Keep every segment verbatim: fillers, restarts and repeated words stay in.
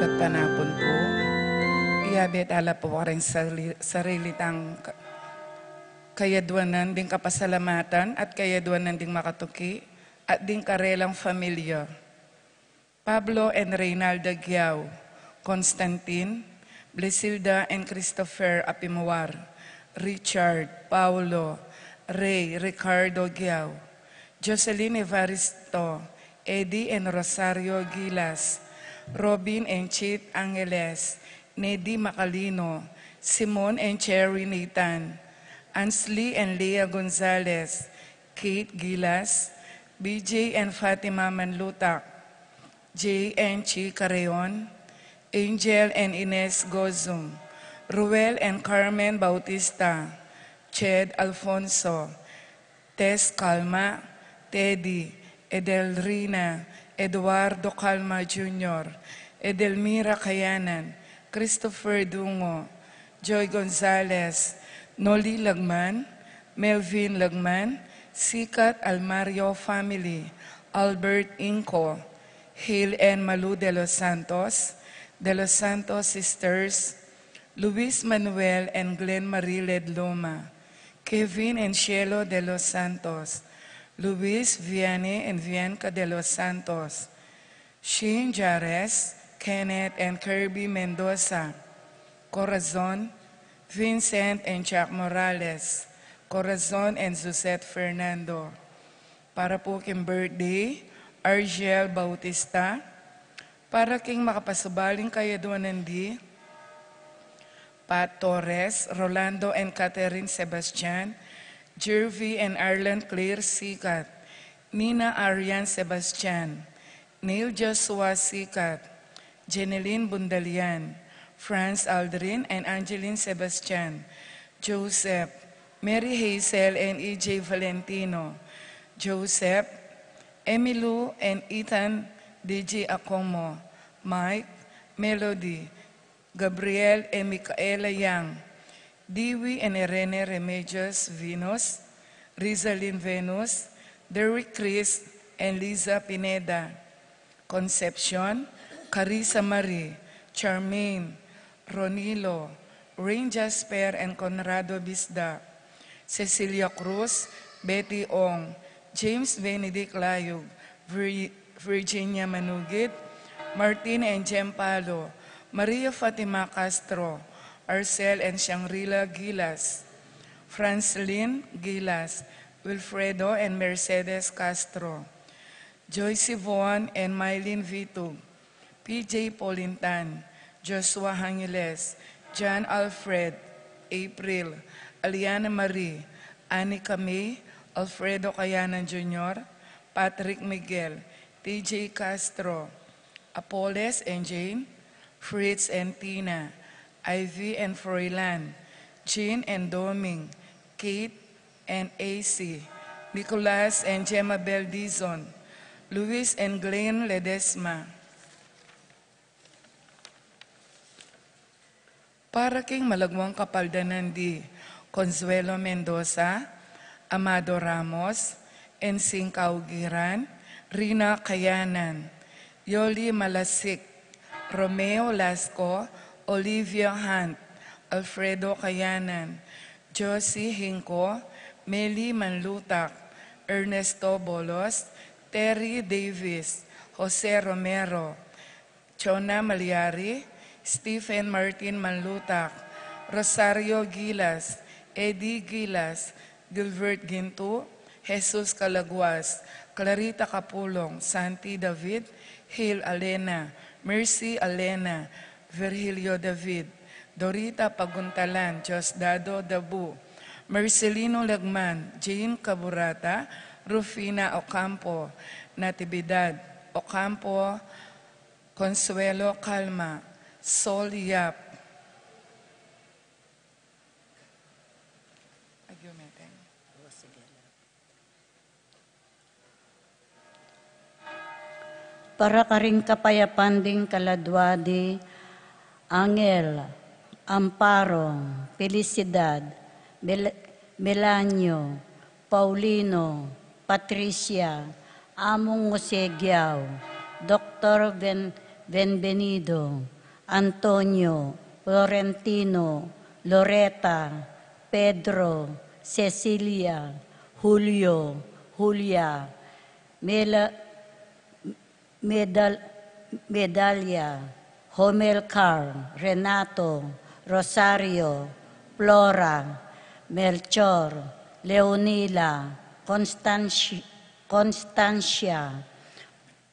Panapun pu, iyabe tala pu karing sarili, sarili tang ka-, kayadwanan ding kapasalamatan at kayadwanan ding makatuki at ding karelang familia. Pablo and Reynalda Giao, Constantine, Blesilda and Christopher Apimuar, Richard, Paulo, Ray, Ricardo Giao, Jocelyn Evaristo, Eddie and Rosario Gilas, Robin and Chit Angeles, Nedy Macalino, Simon and Cherry Nathan, Ansley and Leah Gonzalez, Kate Gilas, B J and Fatima Manlutak, Jay and Chi Carreon, Angel and Ines Gozum, Ruel and Carmen Bautista, Ched Alfonso, Tess Calma, Teddy, Edelrina, Eduardo Calma Junior, Edelmira Kayanan, Christopher Dungo, Joy Gonzalez, Noli Lagman, Melvin Lagman, Sikat Almario family, Albert Inco, Hale and Malu de los Santos, De los Santos sisters, Luis Manuel and Glenn Marie Ledloma, Kevin and Shelo de los Santos, Luis, Vianney and Bianca de los Santos, Shane Jares, Kenneth and Kirby Mendoza, Corazon, Vincent and Jack Morales, Corazon and Suzette Fernando. Para pu king birthday, Argel Bautista. Para king makapasubaling kayadwanan di, Pat Torres, Rolando and Catherine Sebastian, Jervy and Arlan Claire Sikat, Nina Arian Sebastian, Neil Joshua Sikat, Jeneline Bundalian, Franz Aldrin and Angeline Sebastian, Joseph, Mary Hazel and E J Valentino, Joseph, Emilu and Ethan D J Acomo, Mike, Melody, Gabriel and Micaela Yang, Dewey and Irene Remedios Venus, Rizalin Venus, Derrick Chris and Liza Pineda, Concepcion, Carissa Marie, Charmaine, Ronilo, Rain Jasper and Conrado Bisda, Cecilia Cruz, Betty Ong, James Benedict Layug, Vir-, Virginia Manugid, Martin and Jem Palo, Maria Fatima Castro, Arcel and Shangri-La Gilas, Franslin Gilas, Wilfredo and Mercedes Castro, Joyce Yvonne and Mylene Vitug, P J Polintan, Joshua Hangiles, John Alfred, April, Aliana Marie, Anika May, Alfredo Kayanan Junior, Patrick Miguel, T J Castro, Apoles and Jane, Fritz and Tina, Ivy and Froilan, Jean and Doming, Kate and A C, Nicolas and Gemma Bel Dizon, Luis and Glenn Ledesma. Para king malagwang kapaldanan di Consuelo Mendoza, Amado Ramos, Ensing Kaugiran, Rina Kayanan, Yoli Malasik, Romeo Lasco, Olivia Hunt, Alfredo Kayanan, Josie Hinco, Meli Manlutak, Ernesto Bolos, Terry Davis, Jose Romero, Chona Malyari, Stephen Martin Manlutak, Rosario Gilas, Eddie Gilas, Gilbert Gintu, Jesus Calaguas, Clarita Capulong, Santi David, Hil Alena, Mercy Alena, Virgilio David, Dorita Paguntalan, Diosdado Dabu, Marcelino Lagman, Jane Caburata, Rufina Ocampo, Natividad Ocampo, Consuelo Calma, Sol Yap. Para karing kapayapan ding kaladwa di Angel, Amparo, Felicidad, Bel-, Belanio, Paulino, Patricia, Among Jose Giao, Doktor Ben-, Benvenido, Antonio, Florentino, Loreta, Pedro, Cecilia, Julio, Julia, Mela, Medal-, Medalia, Homelcar, Renato, Rosario, Flora, Melchor, Leonila, Constanci-, Constancia,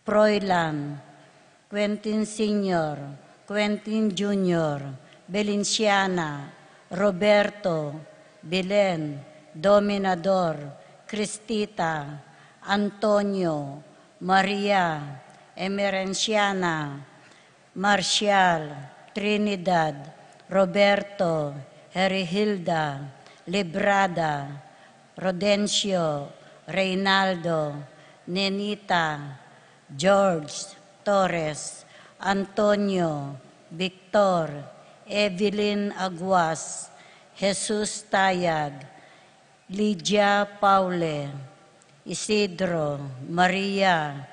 Froilan, Quentin Senior, Quentin Junior, Belenciana, Roberto, Belen, Dominador, Cristita, Antonio, Maria, Emerenciana, Marcial, Trinidad, Roberto, Herihilda, Librada, Rodencio, Reynaldo, Nenita, George, Torres, Antonio, Victor, Evelyn Aguas, Jesus Tayag, Lydia Paule, Isidro, Maria,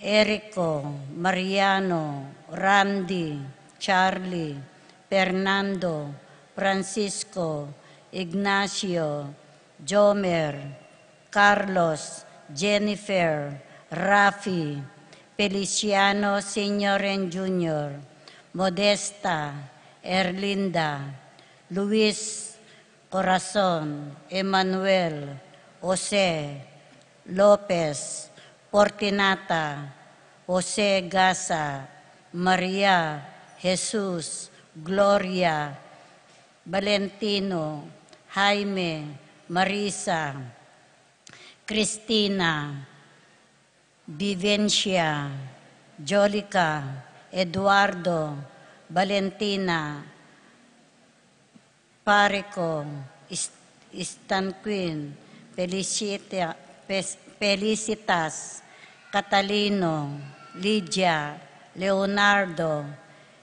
Erico, Mariano, Randy, Charlie, Fernando, Francisco, Ignacio, Jomer, Carlos, Jennifer, Rafi, Feliciano Senior and Junior, Modesta, Erlinda, Luis, Corazon, Emmanuel, Jose, Lopez, Fortunata, Jose Gasa, Maria, Jesus, Gloria, Valentino, Jaime, Marisa, Cristina, Vivencia, Jolica, Eduardo, Valentina, Parico, Is-, Istanquin, Felicita-, Pes-, Felicitas, Catalino, Lydia, Leonardo,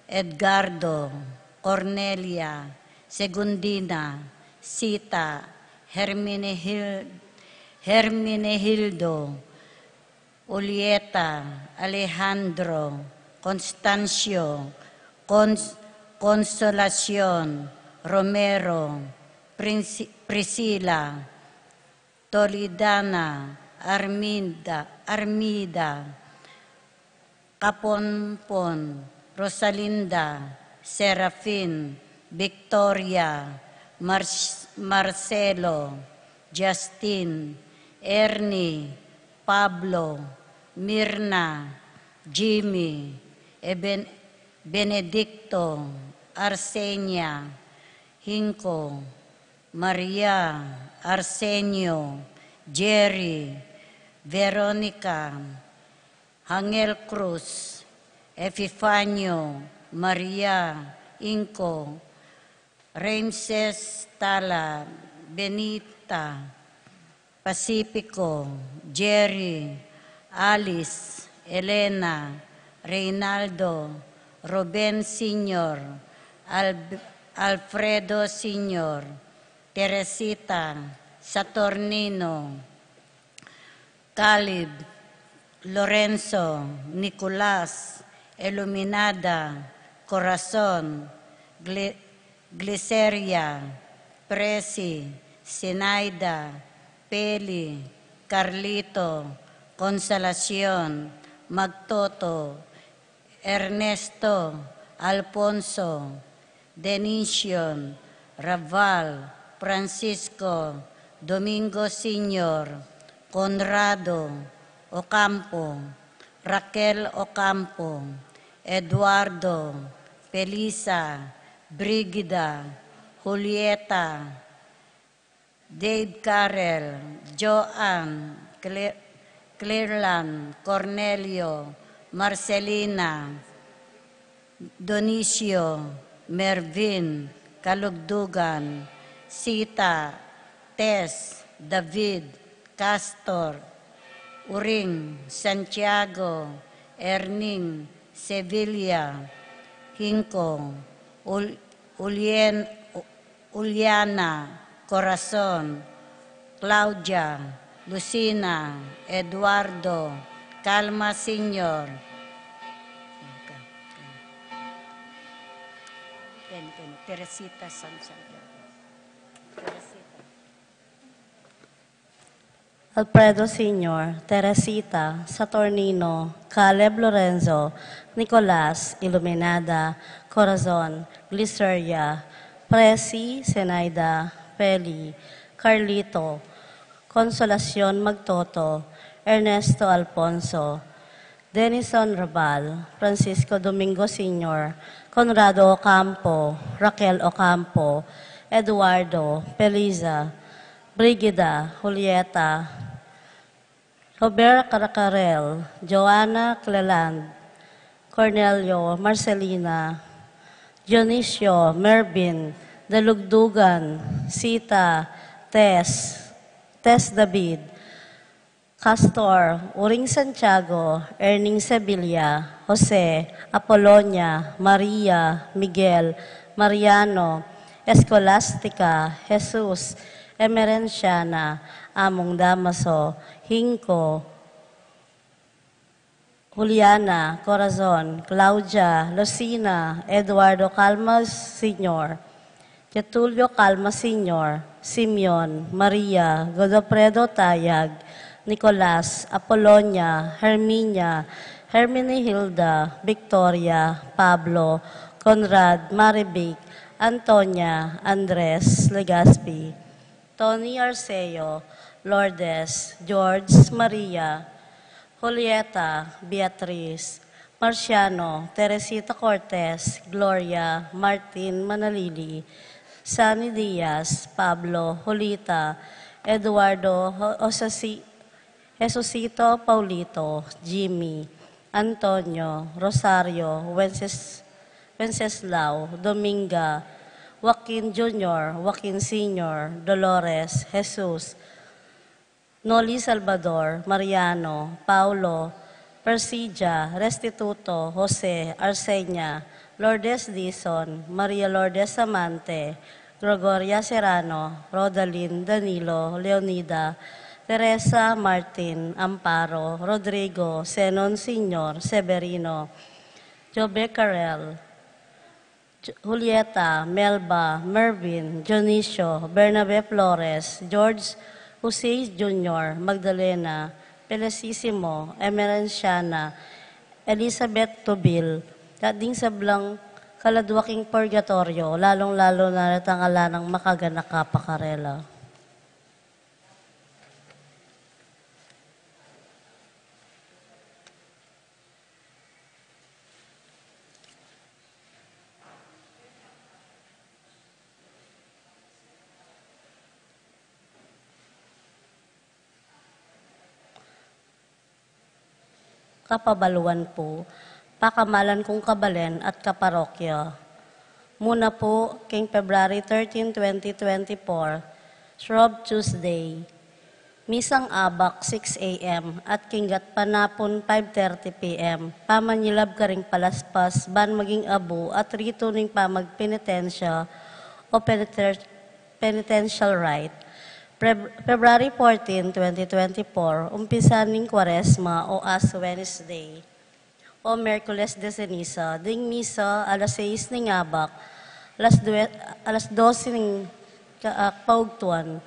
Edgardo, Cornelia, Segundina, Sita, Herminehil-, Herminehildo, Julieta, Alejandro, Constancio, Cons-, Consolacion, Romero, Prinsi-, Priscila, Toledana, Arminda, Armida, Caponpon, Rosalinda, Serafin, Victoria, Mar-, Marcelo, Justin, Ernie, Pablo, Mirna, Jimmy, Eben-, Benedicto, Arsenia, Hinco, Maria, Arsenio, Jerry, Veronica, Angel Cruz, Epifanio, Maria, Inco, Ramses Tala, Benita, Pacifico, Jerry, Alice, Elena, Reynaldo, Ruben Senior, Al-, Alfredo Senior, Teresita, Saturnino, Caleb, Lorenzo, Nicolas, Iluminada, Corazon, Gle-, Gliceria, Presi, Sinaida, Peli, Carlito, Consolacion, Magtoto, Ernesto, Alfonso, Denision, Raval, Francisco, Domingo Senior, Conrado, Ocampo, Raquel Ocampo, Eduardo, Felisa, Brigida, Julieta, Dave Carrell, Joanne, Cle-, Clearland, Cornelio, Marcelina, Donicio, Mervin, Kalugdugan, Sita, Tess, David, Castor, Uring, Santiago, Erning, Sevilla, Hinco, Ul-, Ulien-, Uliana, Corazon, Claudia, Lucina, Eduardo, Calma Senior, Teresita San Santiago. Teresita. Alfredo Senior, Teresita, Saturnino, Caleb Lorenzo, Nicolas, Iluminada, Corazon, Gliceria, Presi, Zenaida, Feli, Carlito, Consolacion Magtoto, Ernesto Alfonso, Denison Raval, Francisco Domingo Senior, Conrado Ocampo, Raquel Ocampo, Eduardo, Peliza, Brigida, Julieta, Robert Caracarel, Joanna Cleland, Cornelio, Marcelina, Dionisio, Mervin, Dalugdugan, Sita, Tess, Tess David, Castor, Uring Santiago, Erning Sevilla, Jose, Apolonia, Maria, Miguel, Mariano, Escolastica, Jesus, Emerenciana, Among Damaso, Hinco, Juliana, Corazon, Claudia, Lucina, Eduardo Calma Senior, Getulio Calma Senior, Simeon, Maria, Godofredo Tayag, Nicolas, Apolonia, Herminia, Herminihilda, Victoria, Pablo, Conrad, Marivic, Antonia, Andres, Legazpi, Tony Arceo, Lourdes, George, Maria, Julieta, Beatriz, Marciano, Teresita Cortez, Gloria, Martin Manalili, Sunny Diaz, Pablo, Julita, Eduardo, Jo-, Josesi-, Jesucito, Paulito, Jimmy, Antonio, Rosario, Wences-, Wenceslao, Dominga, Joaquin Junior, Joaquin Senior, Dolores, Jesus, Noli Salvador, Mariano, Paulo, Persija, Restituto, Jose, Arsenia, Lourdes Dizon, Maria Lourdes Amante, Gregoria Serrano, Rodalyn, Danilo, Leonida, Teresa, Martin, Amparo, Rodrigo, Zenon Senior, Severino, Jobe Carel, Ju-, Julieta, Melba, Mervin, Dionisio, Bernabe Flores, George, Jose Junior, Magdalena, Felicissimo, Emerenciana, Elizabeth Tubil, at ding sablang kaladua king purgatoryo, lalung-lalu na retang ala nang makaganaka pa karela. Kapabaluan pu, pakamalan kung kabalen at kaparokya. Muna pu, king February thirteen, twenty twenty-four, Shrove Tuesday, misang abak six A M at king gatpanapun five thirty P M, pamanyilab karing palaspas ban maging abu at ritu ning pamagpenitensya o peniter-, penitential rite. Feb-, February fourteen, twenty twenty-four, umpisa ning Kwaresma o Ash Wednesday o Miyerkules de Ceniza, ding misa alas sais ning abak, alas due-, alas dose ning ka-, ah, paugtuan,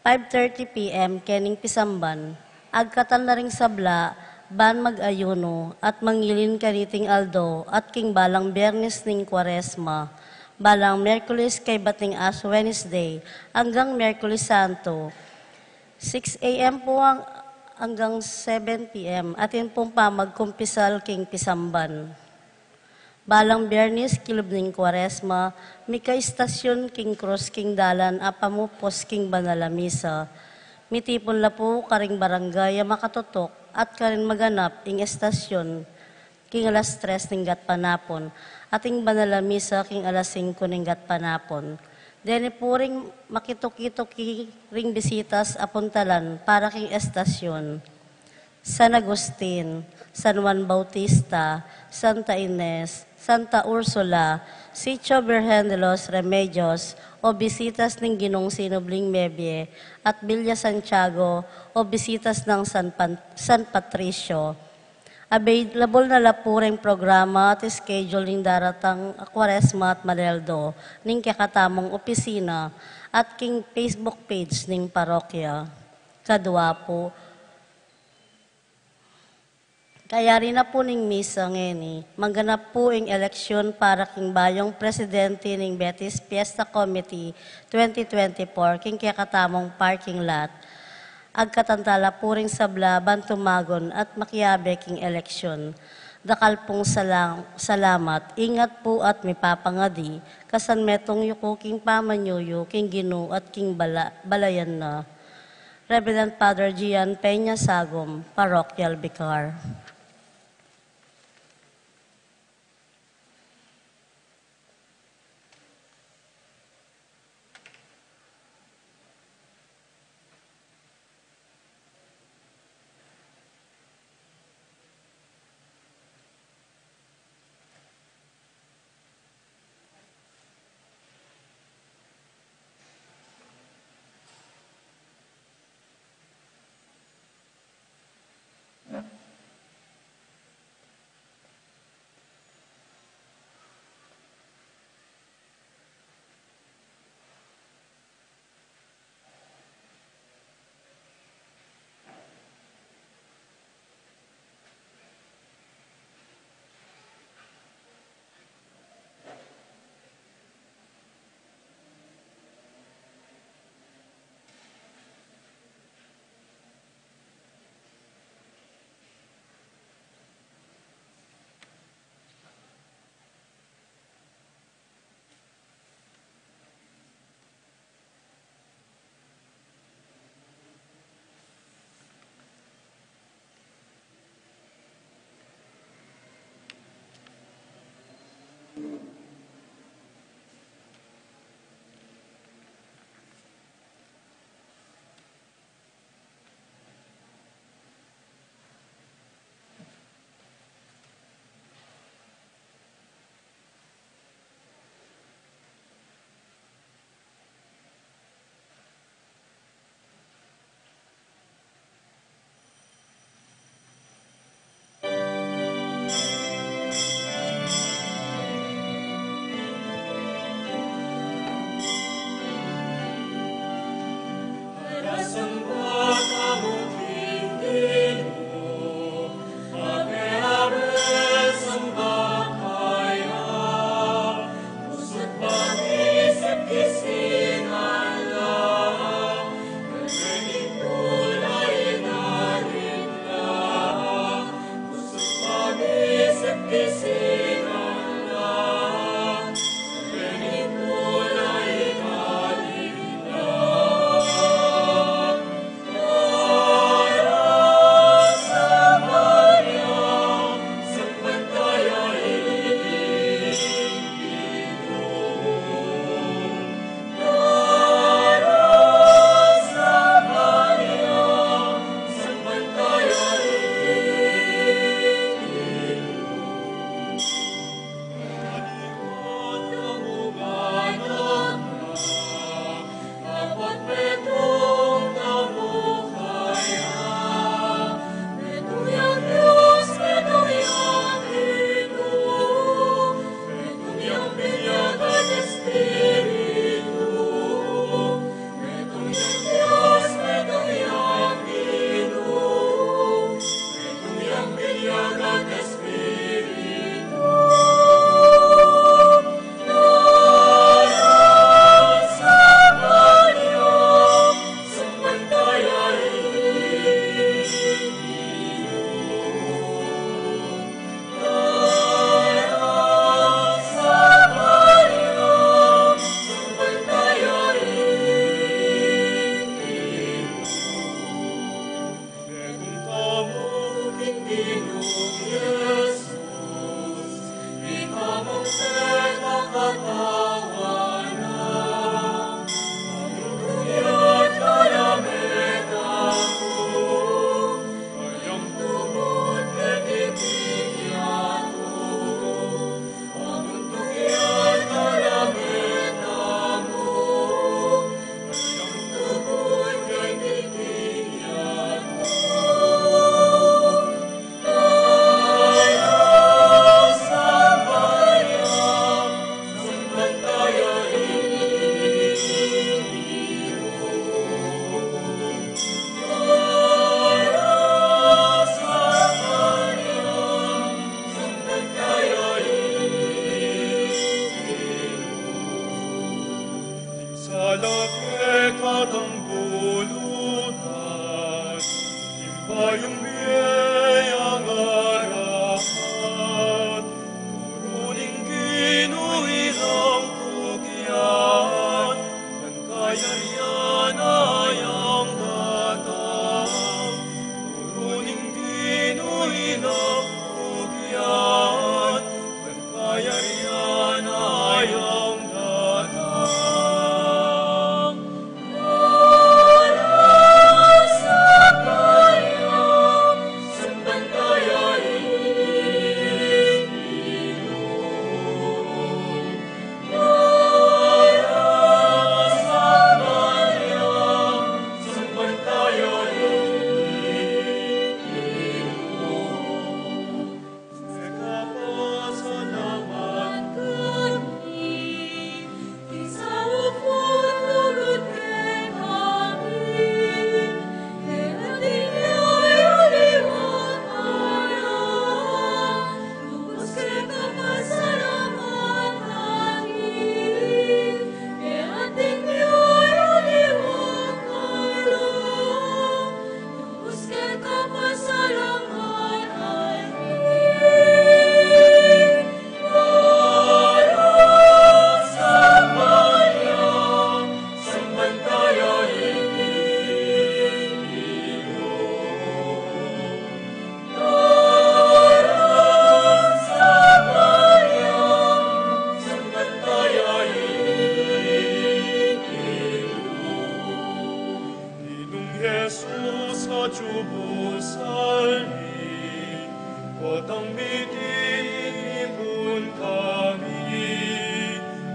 five thirty P M kening pisamban. Agkatan la ring sabla ban mag-ayuno at mangilin kaniting aldo at king balang Biyernes ning Kwaresma, balang Miyerkules kaybat ning Ash Wednesday, anggang Miyerkules Santo, six A M pu ang-, anggang seven P M, atin pung pamagkumpisal king pisamban. Balang Biyernes, kilub ning Kwaresma, mika-istasyun king krus king dalan a pamupus king banal a misa. Mitipun la pu karing barangay a makatutuk at karin maganap ing istasyun king alas tres ning gatpanapun, at ing banal a misa king alas singko ning gatpanapun. Deni pu ring makituki-tuki ring bisitas a puntalan para king istasyun. San Agustin, San Juan Bautista, Santa Ines, Santa Ursula, Sitio Virgen de los Remedios, o bisitas ning Ginung Sinubling Mebie at Villa Santiago, o bisitas ng San Pan-, San Patricio. Available na la pu ring programa at schedule ning daratang a Kwaresma at Manaldo ning kekatamung opisina at king Facebook page ning parokya. Kadua pu, kayari na pu ning misa ngeni, mangganap pu ing eleksyon para king bayung presidente ning Betis Fiesta Committee twenty twenty-four king kekatamung parking lot. Agkatan tala pu ring sabla ban tumagun at makiabe king eleksyon. Dakal pung salang-, salamat, ingat pu at mipapangadi, kasan metung yu ku king pamanyuyu king Ginu at king bala-, balayan na. Reverend Father Gian Peña Sagum, Parochial Vicar. Tang mitin ipun kami,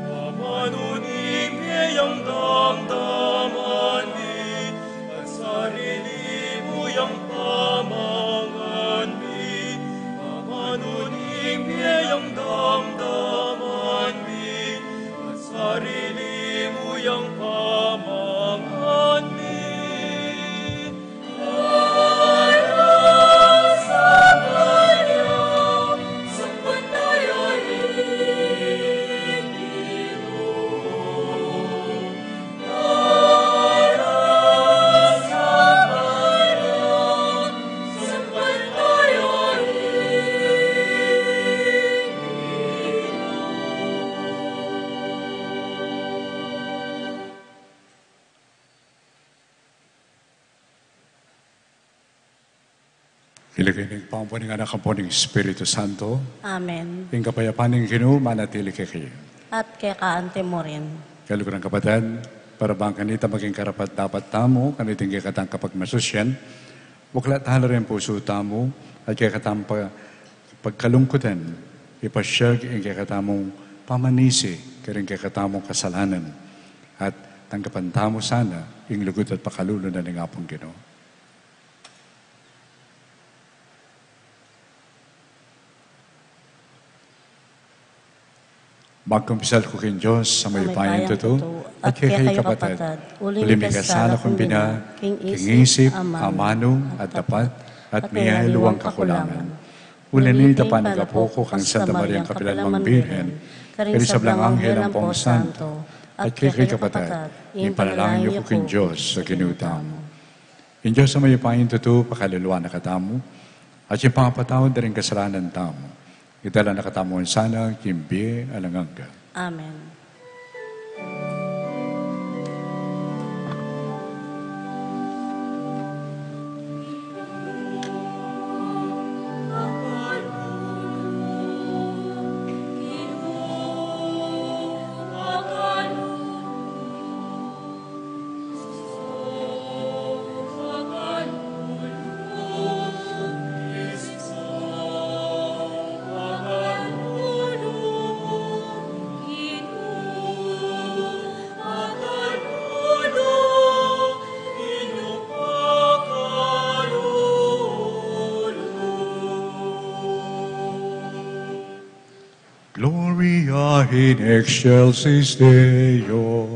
amanun ing meyang damdaman mi, at sarili mu yang pamangan mi, amanun ing meyang damdaman mi, at sarili mu yang pamangan mi. King lagyu ning Ibpa, ampon ning Anak, ampon ning Espiritu Santo. Amen. Ing kapayapan ning Ginu manatili kekayu. At keka anti mu rin. Kaluguran, kapatad, para bang kanita maging karapat-dapat tamu kaniting kekatang kapagmasusyan, baklat tala ring pusu tamu at kekatang pa-, pagkalungkutan, ipasyag ing kekatamung pamanisi karing kekatamung kasalanan, at tanggapan tamu sana ing lugud at pakalulu na ning Apung Ginu. Magkumpisal ku king Dios a mayupayang tutu, at kekayu, kapatad, uling mikasala kung bina, king isip, amanu, at dapat, at miyaluang kakulangan. Uli na nita, panigapu ku kang Santa Mariang kapilanmang Birhen, karing sablang anghel ampong santo, at kekayu, kapatad, ipanalangin yu ku king Dios a Ginu tamu. Ing Dios a mayupayang tutu pakaluluan na katamu, at ing pangapatawad da ring kasalanan tamu, idala na katamu sana king bie alang angga. Amen. Gloria in excelsis Deo.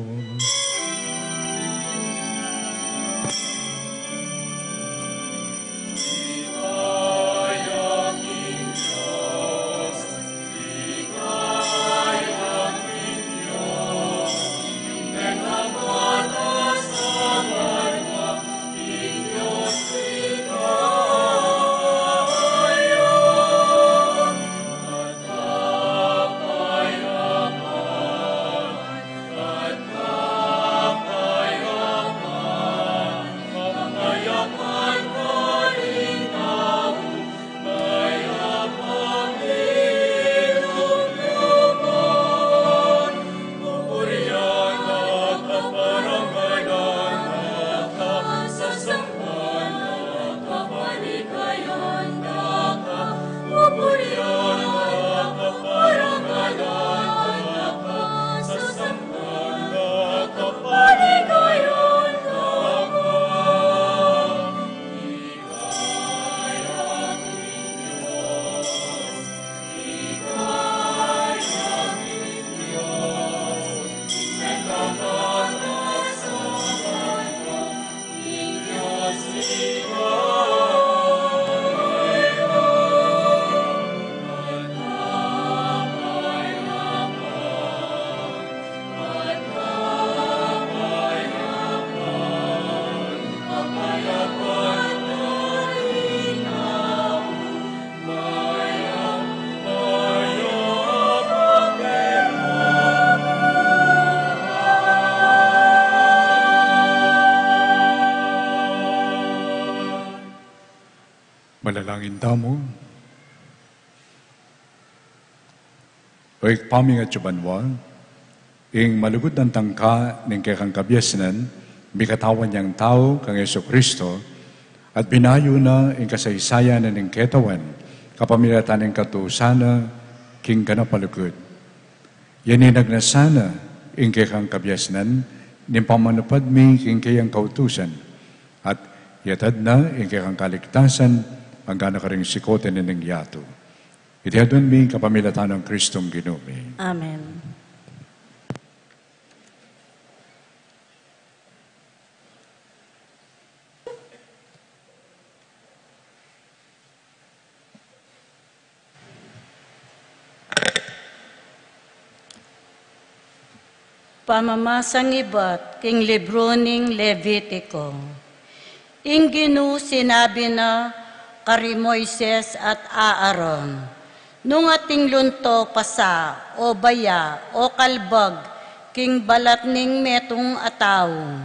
Manalangin tamu. O Ibpa ming atsu banua, ing malugud nang tangka ning kekang kabiasnan, mikatawan yang tau kang Jesucristo, at binayu na ing kasaysayan na ning ketawan, kapamilatan ning katusan na king ganap a lugud. Yaninag na sana ing kekang kabiasnan ning pamanupad mi king keyang kautusan, at yatad na ing kekang kaligtasan angga na karing sikote na ning yatu. Iti adwan mi kapamilatan nang Kristong Ginu mi. Amen. Pamamasang ibat king libru ning Levitiko. Ing Ginu sinabi na kari Moises at Aaron, nung ating lunto, pasa, o baya, o kalbag, king balat ning metung a tau,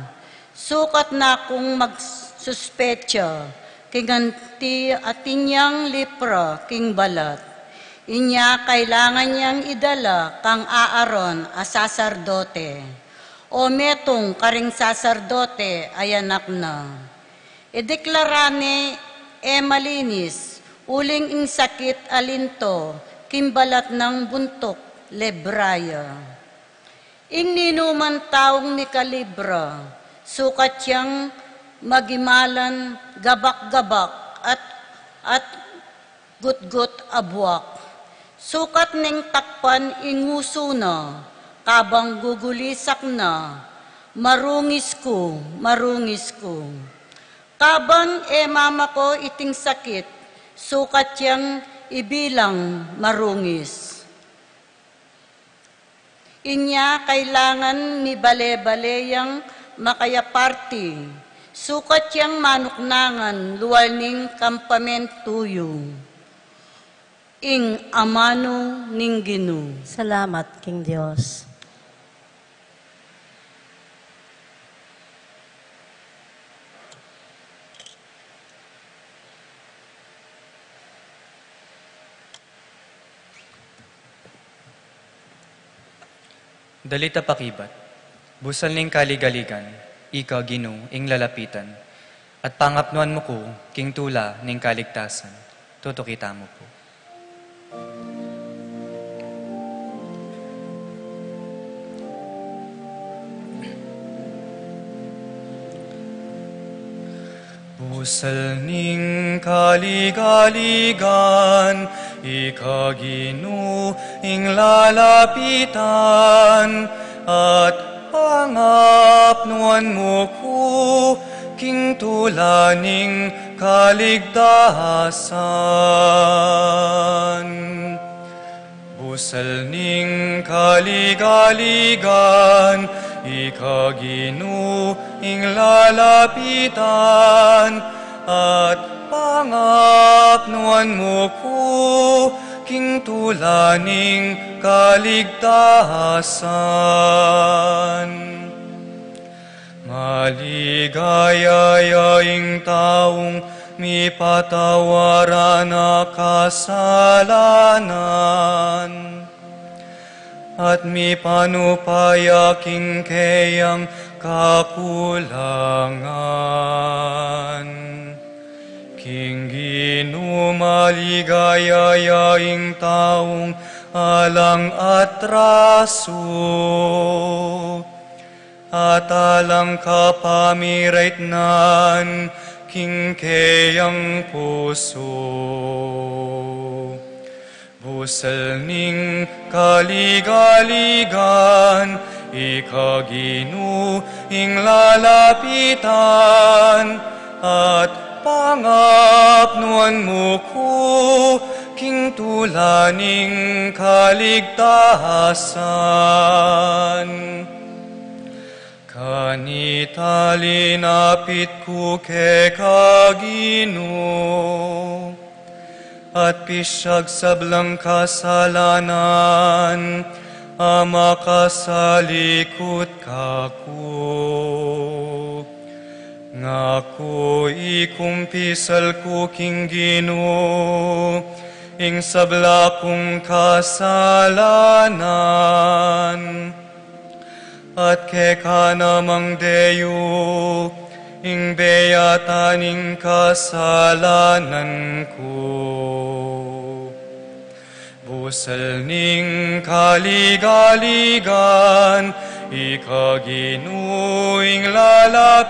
sukat na kung magsuspetsa king anti atin yang lepra king balat, inya kailangan yang idala kang Aaron a saserdote, o metung karing saserdote a anak na. Ideklara ne e malinis uling ing sakit a linto king balat nang buntuk lebra ya. Ing ninuman taung mikalebra, sukat yang magimalan gabak-gabak at, at gutgut a buak. Sukat neng takpan ing usu na, kabang gugulisak na, "Marungis ku, marungis ku." Kabang e mamako iting sakit, sukat yang ibilang marungis. Inya kailangan mibale-bale yang makayaparti, sukat yang manuknangan lual ning kampamentu yu. Ing amanu ning Ginu. Salamat king Dios. Dalit a pakibat. Busal ning kaligaligan, ika Ginu ing lalapitan, at pangapnuan mu ku king tula ning kaligtasan. Tutuki tamu pu. Busal ning kaligaligan, ika Ginu ing lalapitan, at pangapnuan mu ku king tula ning kaligtasan. Busal ning kaligaligan, ika Ginu ing lalapitan, at pangapnuan mu ku king tula ning kaligtasan. Maligaya ya ing taung mipatawaran a kasalanan, at mipanupa ya king keyang kakulangan. King Ginu maligaya ya ing taung alang atrasu, at alang kapamiraitnan king keyang pusu. Busal ning kaligaligan, ika Ginu ing lalapitan, at pangapnuan mu ku king tula ning kaligtasan. Kanita linapit ku keka Ginu, at pisyag sablang kasalanan a makasalikut kaku. Ngaku ikumpisal ku king Ginu ing sabla kung kasalanan, at keka namang deyu ing beyatan ning kasalanan ku. Busal ning kaligaligan, ika Ginu ing lalapitan,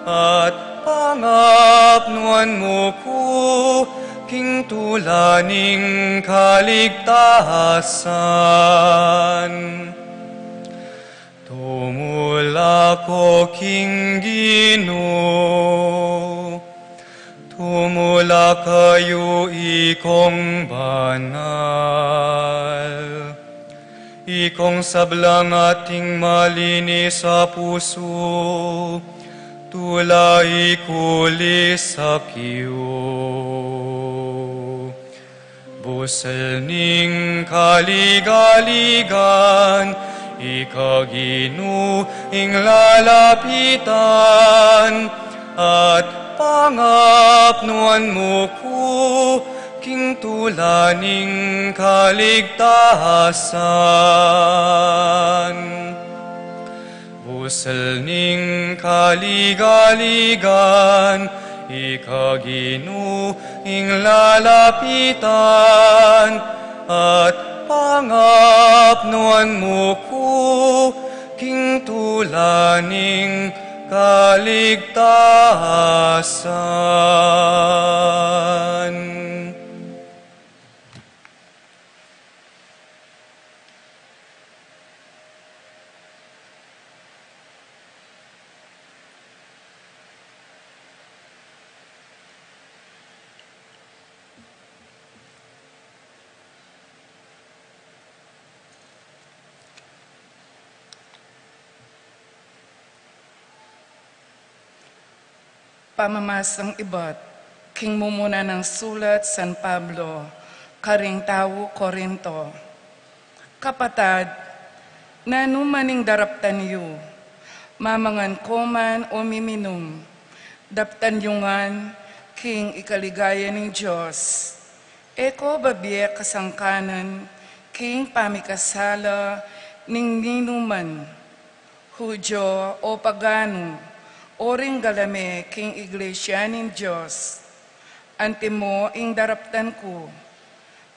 at pangapnuan mu ku king tula ning kaligtasan. Tumula ko king Ginu. Tumula kayu, ikong banal. Ikong sablang ating malinis a pusu, tula ku uli sa kiyu. Busal ning kaligaligan, ika Ginu ing lalapitan, at pangapnuan mu ku king tula ning kaligtasan. Busal ning kaligaligan, ika Ginu ing lalapitan, at pangapnuan mu ku king tula ning kaligtasan. Pamamasang ibat king mumuna nang sulat San Pablo karing tau Corinto. Kapatad, nanu man ing daraptan yu, mamangan ko man o miminum, daptan yu ngan king ikaligaya ning Dios. E ko babie kasangkanan king pamikasala ning ninuman, Judio o pagano, o ring galame king iglesia ning Dios. Antimo ing daraptan ku,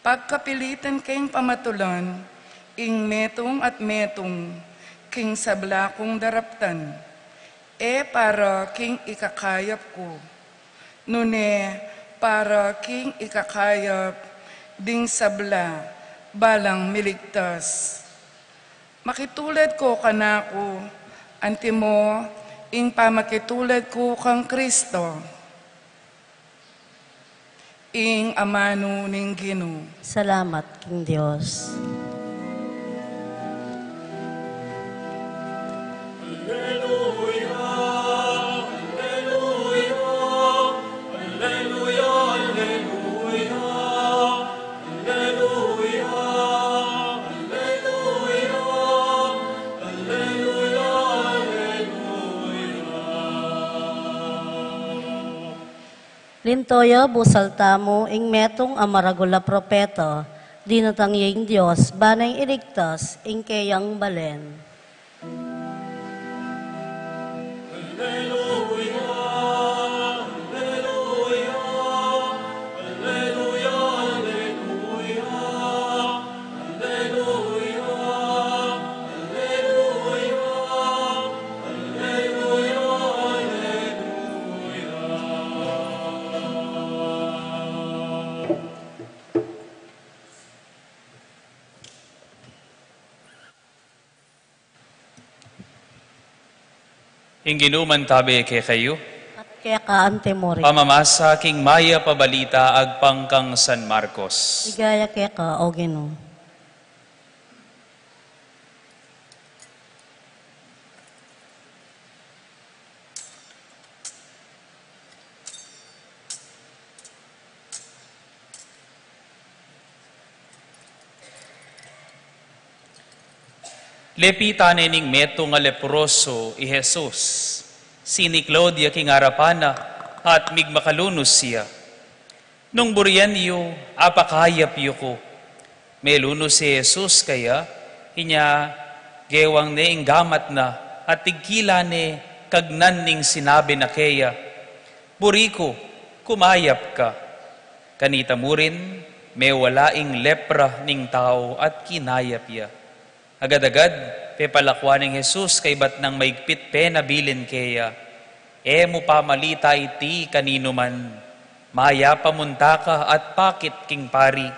pagkapilitan keng pamatulan ing metung at metung king sabla kung daraptan, e para king ikakayap ku, nune para king ikakayap ding sabla, balang miligtas. Makitulad ko kanaku, antimo ing pamakitulad ku kang Kristo. Ing amanu ning Ginu. Salamat king Dios. Linto ya, busal tamu, ing metung a maragul a propeta, dinatang ya ing Dios, ban neng iligtas ing keyang balen. Ing Ginu mantabe kekayu. At keka antimurin. Pamamasa king mayap a balita agpang kang San Marcos. Ligaya keka, o Ginu. Lepitan ne ning metung a leproso i Jesus. Siniklaud ya king arapan na at migmakalunus ya. Nung burian yu, apakayap yu ku. Melunus i Jesus keya, inya gewang ne ing gamat na at tigkilan ne kagnan ning sinabi na keya, "Buri ku, kumayap ka." Kanita murin, Mewala ing lepra ning tau at kinayap ya. Agad-agad, pepalakwan nang Jesus kaybat nang maigpit penabilin keya, "E mu pamalita iti kaninu man. Mayap a munta ka at pakit king pari,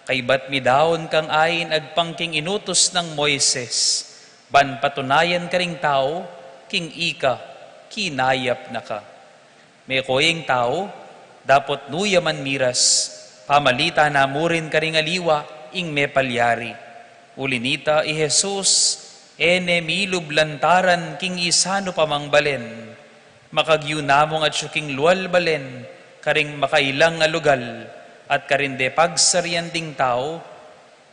kaybat midaun kang ain agpang king inutus nang Moises, ban patunayan karing tau king ika kinayap na ka." Meko ing tau, dapot nu ya man miras, pamalita na mu rin karing aliwa ing mepalyari. Uli nita, i Jesus, e ne milub lantaran king isanu pa mang balen. Makagyu na mung atyu king lual balen, karing makailang a lugal, at karin de pagsarian ding tau,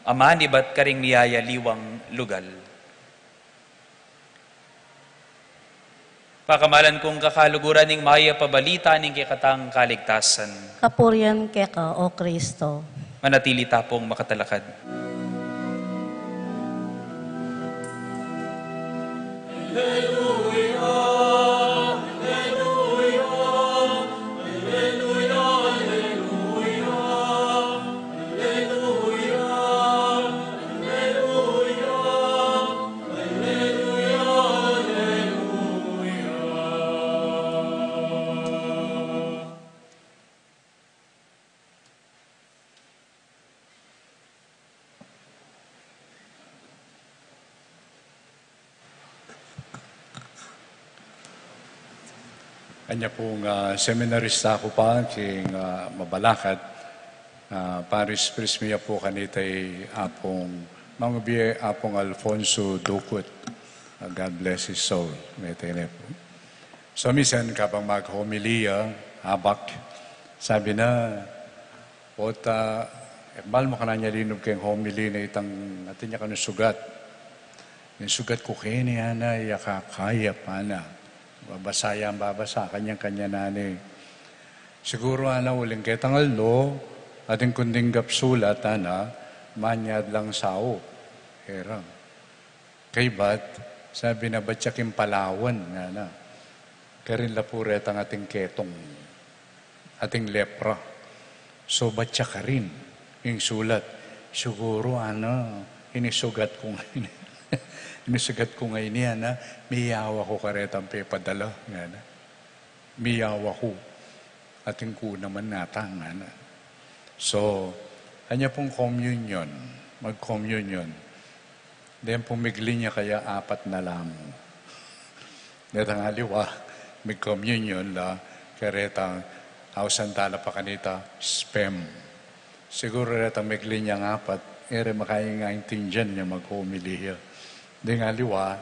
aman ibat karing miyayaliwang lugal. Pakamalan kung kakaluguran ning mayap a balita ning kekatang kaligtasan. Kapurian keka, O Kristo. Manatili ta pung makatalakad. Anya pung, ah, seminarista ku pa king, ah, Mabalacat, ah, Paris Prismia pu kanita i Apung, Mangubi Apung Alfonso Ducut. Ah, God bless his soul. Mete ne pu. So, minsan, kabang mag-homily ya, abak, sabi na, "Ota, e ku balu mu kanyan linub keng homily na itang atin ya kanu sugat. Ing sugat ku keni, ana, e ya kakayap, ana. Babasa yang babasa, kanyan-kanyan na ni. Siguru, ana, uling ketang aldo, atin kung dinggap sulat, ana, manyad lang saup." Era. Kaybat, sabi na, "Batya king Palawan," ngana. Karin la pu retang ating ketong, ating lepra. So, batya karin ing sulat. Siguru, ana, ini sugat ku ngeni, ini sugat ku ngeni, ana, miyawa ku karetang pepadala, ngana. Miyawa ku. Atin ku naman nata, ngana. So, anya pung communion, mag-communion. Deng pung migli nya kaya apat na lang. Detang aliwa, mig-communion la, kareta, ausan tala pa kanita, spem. Siguru retang migli nyang apat, e re makaintindian nya mag-homily ya. Deng aliwa,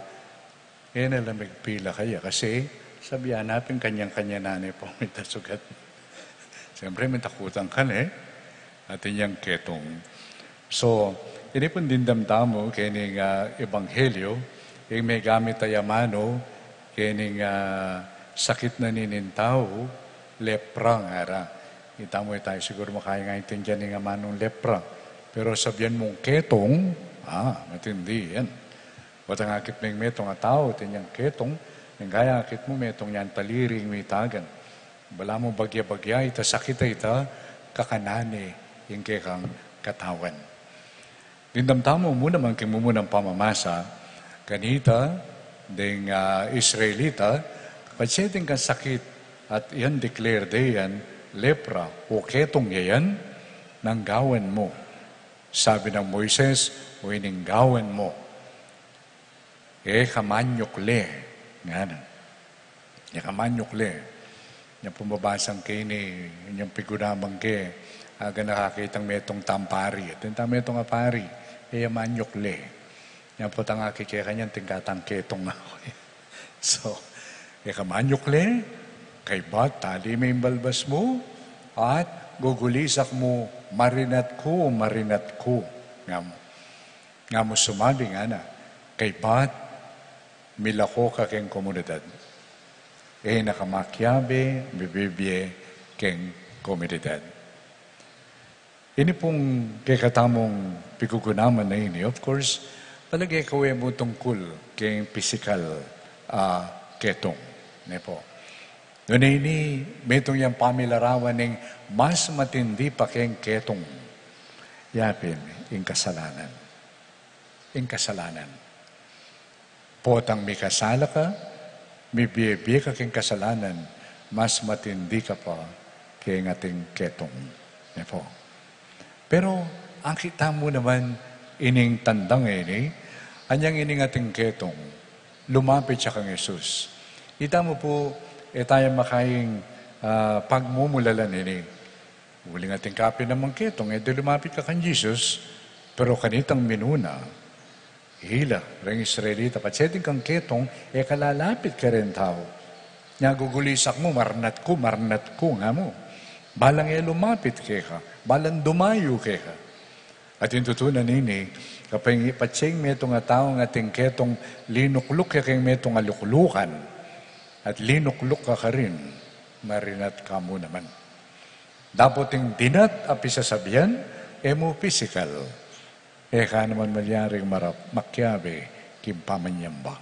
e na la migpila kaya, kasi sabian na pin kanyan-kanyan na ne pu mita sugat. Siyempre, mitakutan ka ne, atin yang ketong. So, ini pung dimdam tamu, kening, ah, ebanghelyo, ing megamit a amanu, kening, ah, sakit na nining tau, lepra ngara. Ita mu, e tamu siguru makaintindian ning amanung lepra. Pero sabian mung ketong, ah, matindi yan. Potang akit mung metung a tau, atin yang ketong, ning kaya akit mu metung yang taliri ing mitagan. Balamu bagya-bagya ita sakit a ita, kakanan ne ing kekang katawan. Dimdam tamu mu naman king mumunang pamamasa, kanita, deng, ah, Israelita, patse deng kang sakit, at yan declare de yan, lepra, o ketong ya yan, nang gawan mu. Sabi nang Moises, o ining gawan mu, e ka manyukle, ngana. E ka manyukle. Nya pung babasang ke ini, inyang pigunaman ke, aga na kakitang metung tang pari. Atin tang metung a pari, e ya manyukle. Nya potang akit ke kanyan, atin katang ketong. So, e ka manyukle, kaybat tali me ing balbas mu, at gugulisak mu, "Marinat ku, marinat ku," nga mu. Nga mu sumabi, ngana, "Kaybat milako ka keng komunidad. E na ka makiabe, mibibie keng komunidad." Ini pung kekatamung pigugunaman a ini, of course, palage kawe mu tungkul keng pisikal a ketong, ne pu. Nune ini, metung yang pamilarawan ning mas matindi pa keng ketong. Yapin, ing kasalanan. Ing kasalanan. Potang mikasala ka, mibie-bie ka king kasalanan, mas matindi ka pa king ating ketong. Ne po? Pero, akit tamu naman ining tandang ini, anyang ining ating ketong, lumapit ya kang Jesus. Ita mu pu, e taya makaing, ah, pagmumulalan ini. Uling ating kapin namang ketong, e de lumapit ka kang Jesus, pero kanitang minuna, ila, reng Israelita, patse atin kang ketong, e ka lalapit kareng tau. Nya gugulisak mu, marnat ku, marnat ku, nga mu. Balang e lumapit keka, balang dumayu keka. At ing tutu na nini, kapag patse ing metung a tau, atin ketong linukluk ya keng metung a luklukan, at linukluk ka karin, marinat ka mu naman. Dapot ing dinat a pisasabian, e mu pisikal. E ka naman malyaring marap, makiabe, king pamanyamba.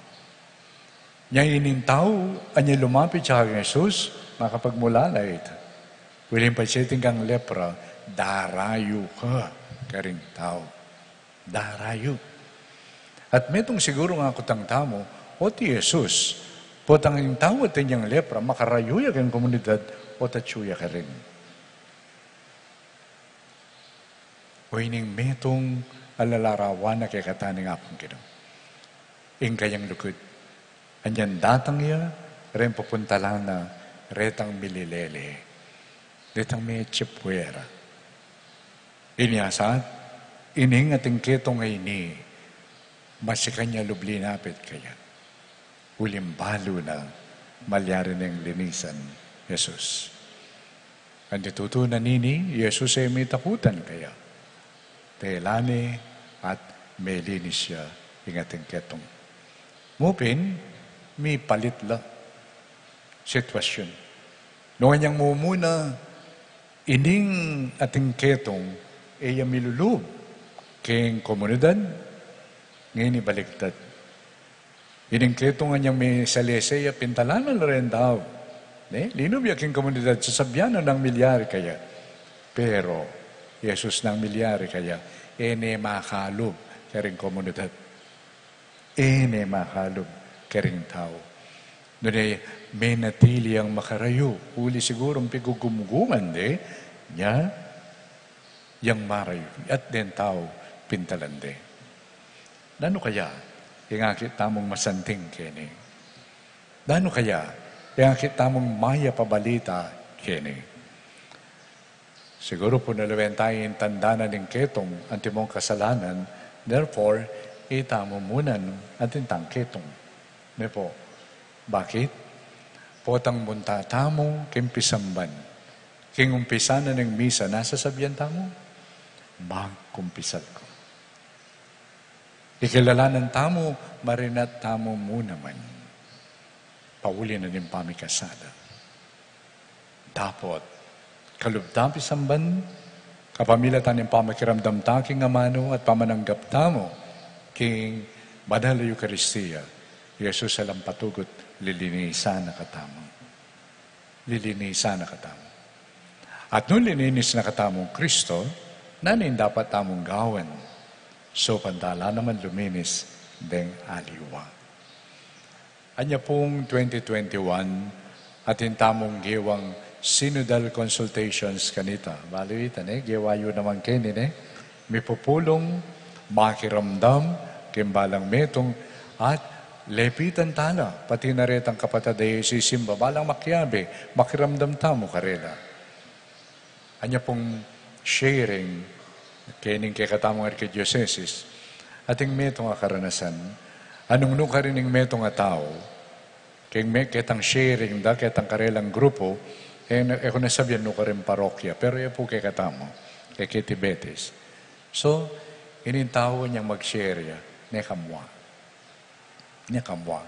Nya ining tau, anya lumapit ya kang Jesus, makapagmulala ita. Uling patse atin kang lepra, darayu ka, karing tau. Darayu. At metung siguru nga kutang tamu, o ti Jesus, potang ing tau atin yang lepra, makarayu ya keng komunidad, o tatsu ya karin. O ining metung a lalarawan na kekatamu ning Apung Ginu. Ing kayang lugud. Anyan datang ya, reng pupuntalan na, retang mililele. Retang mie puera. Inya sa, ining atin ketong a ini, masikan ya lub linapit kaya. Uling balu na, malyari neng linisan, Jesus. Anti tutu na nini, Jesus e mitakutan kaya. Tela ne at melinis ya ing atin ketong. Mupin, mipalit la sitwasyun. Nung anyang mumuna, ining atin ketong, e ya milulub keng komunidad, ngeni baligtad. Ining ketong anyang misalese ya, pintalan na la reng tau. Ne? Linub ya king komunidad, sasabian na nang milyari kaya. Pero, Jesus nang milyari kaya, e ne makalub karing komunidad. E ne makalub karing tau. Nune, menatili yang makarayu, uli sigurung pigugumguman de, nya, yang marayu, at deng tau pintalan de. Nanu kaya, ing akit tamung masanting keni? Nanu kaya, ing akit tamung mayap a balita keni? Siguru pu nalawen taya ing tanda na ning ketong, antimong kasalanan, therefore, itamu munan atin tang ketong. Ne po? Bakit? Potang munta tamu king pisamban. King umpisa na ning misa, nanu sasabian tamu? Magkumpisal ku. Ikilalanan tamu, marinat tamu mu naman. Pauli na ning pamikasala. Dapot, kalub ta pisamban, kapamilatan ning pamakiramdam ta king amanu at pamananggap tamu king Banal a Eukaristia, Jesus alang patugut, lilinisan na katamu. Lilinisan na katamu. At nung lininis na katamu Kristo, nanu ing dapat tamung gawan? Saupan ta la naman luminis deng aliwa. Anya pung twenty twenty-one, atin tamung gewang synodal consultations kanita. Balu ita, ne? Gewa yu naman keni, ne? Mipupulung, makiramdam, king balang metung, at lepitan tala, pati na retang kapatad a sisimba, balang makiabe, makiramdam tamu karela. Anya pung sharing, kening kekatamung arkidiosesis, ating metung a karanasan, anung nu karin ing metung a tau, keng me-, ketang sharing da, ketang karelang grupu, e, e ku na sabian nu karing parokya, pero e pu kekatamu, e keti Betis. So, ining tau anyang mag-share ya, ne kamua. Ne kamua.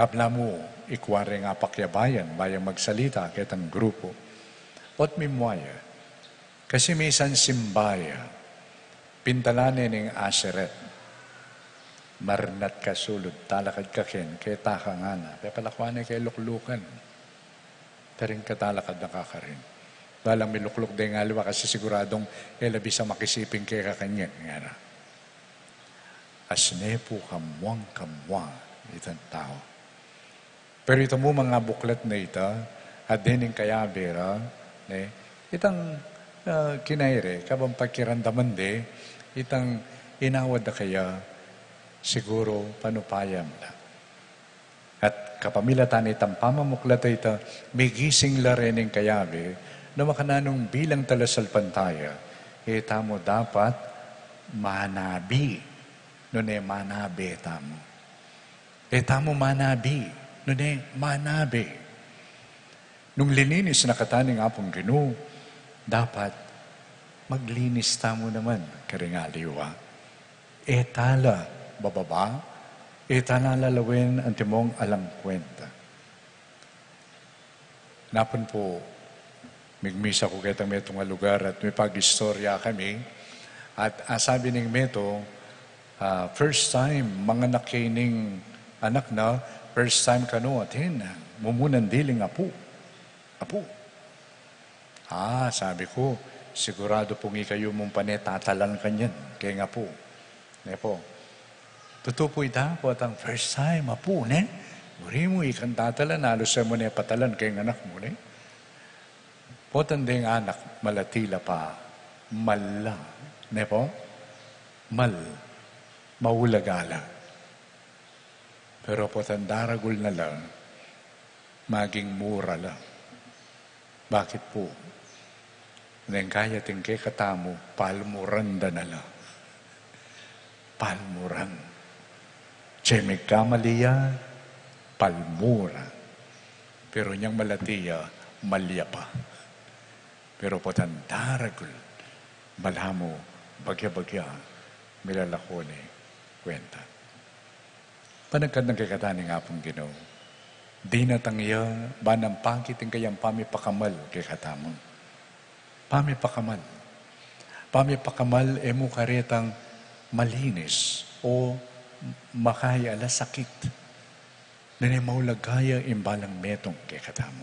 Apna mu, ikua reng apakyabayan, bayang magsalita ketang grupu. Ot mimua ya. Kasi misan simba ya, pintalan ne ning Aseret. Marnat ka sulud, talakad ka ken, keta ka ngana. Pepalakuan ne ke luklukan. Taring katalakad na ka karin. Balang milukluk deng aliwa kasi siguradung e la bisa makisiping keka kanyan, ngana. Asne pu kamuang kamua itang tau. Pero ita mu manga buklat na ita, at dening kayabe ra, ne, itang, ah, kinaire, kabang pakiramdaman de, itang inawad da kaya, siguru panupayam la. At kapamilatan itang pamamuklat a ita, migising la rening kayabe, na makananu nung bilang talasalpantaya, e tamu dapat manabi, nune manabe tamu. E tamu manabi, nune manabe. Nung lininis na kata ning Apung Ginu, dapat maglinis tamu naman karing aliwa. E tala bababa, e tala lalawen antimong alang kwenta. Napun pu, migmisa ku ketang metung a lugar at mipag-istorya kami. At, ah, sabi ning metung, ah, first time manganak ya ining anak na, first time kanu atin, mumunan diling apu. Apu. Ah, sabi ku, siguradu pung ikayu mung pane tatalan kanyan, keng apu. Ne pu. Tutu pu ita, potang first time, apu, ne? Buri mu, ikang tatalan, alus e mu ne patalan keng anak mu, ne? Potang deng anak, malati la pa, mal la, ne pu? Mal, maulaga la. Pero potang daragul na la, maging mura la. Bakit pu? Neng kaya ting kekatamu, palmuran da na la. Palmuran. Tse migkamali ya, palmura. Pero nyang malati ya, mal ya pa. Pero potang daragul, balamu, bagya-bagya, milalako ne kwenta. Panagkat nang kekatamu ning Apung Ginu, dinatang ya, ban pakit ing kayang pamipakamal kekatamu. Pamipakamal. Pamipakamal e mu karetang malinis o makaya la sakit. Nune maulaga ya ing balang metung kekatamu.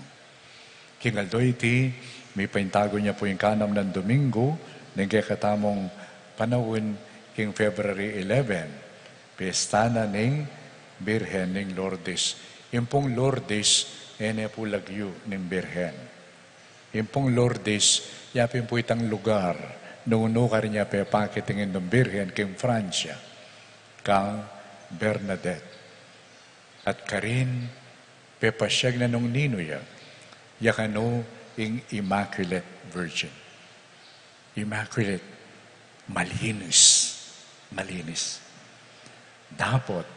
King aldo iti, mipaintagun ya pu ing kanam nang Domingo, ning kekatamung panaun king February eleven, piyesta na ning Birhen ning Lourdes. Ing pung Lourdes, e ne pu lagyu ning Birhen. Ing pung Lourdes, ya pin pu itang lugar, nung nu karin ya pepakit ing Indung Birhen king Francia, kang Bernadette. At karin, pepasyag na nung ninu ya, ya kanu ing Immaculate Virgin. Immaculate, malinis, malinis. Dapot,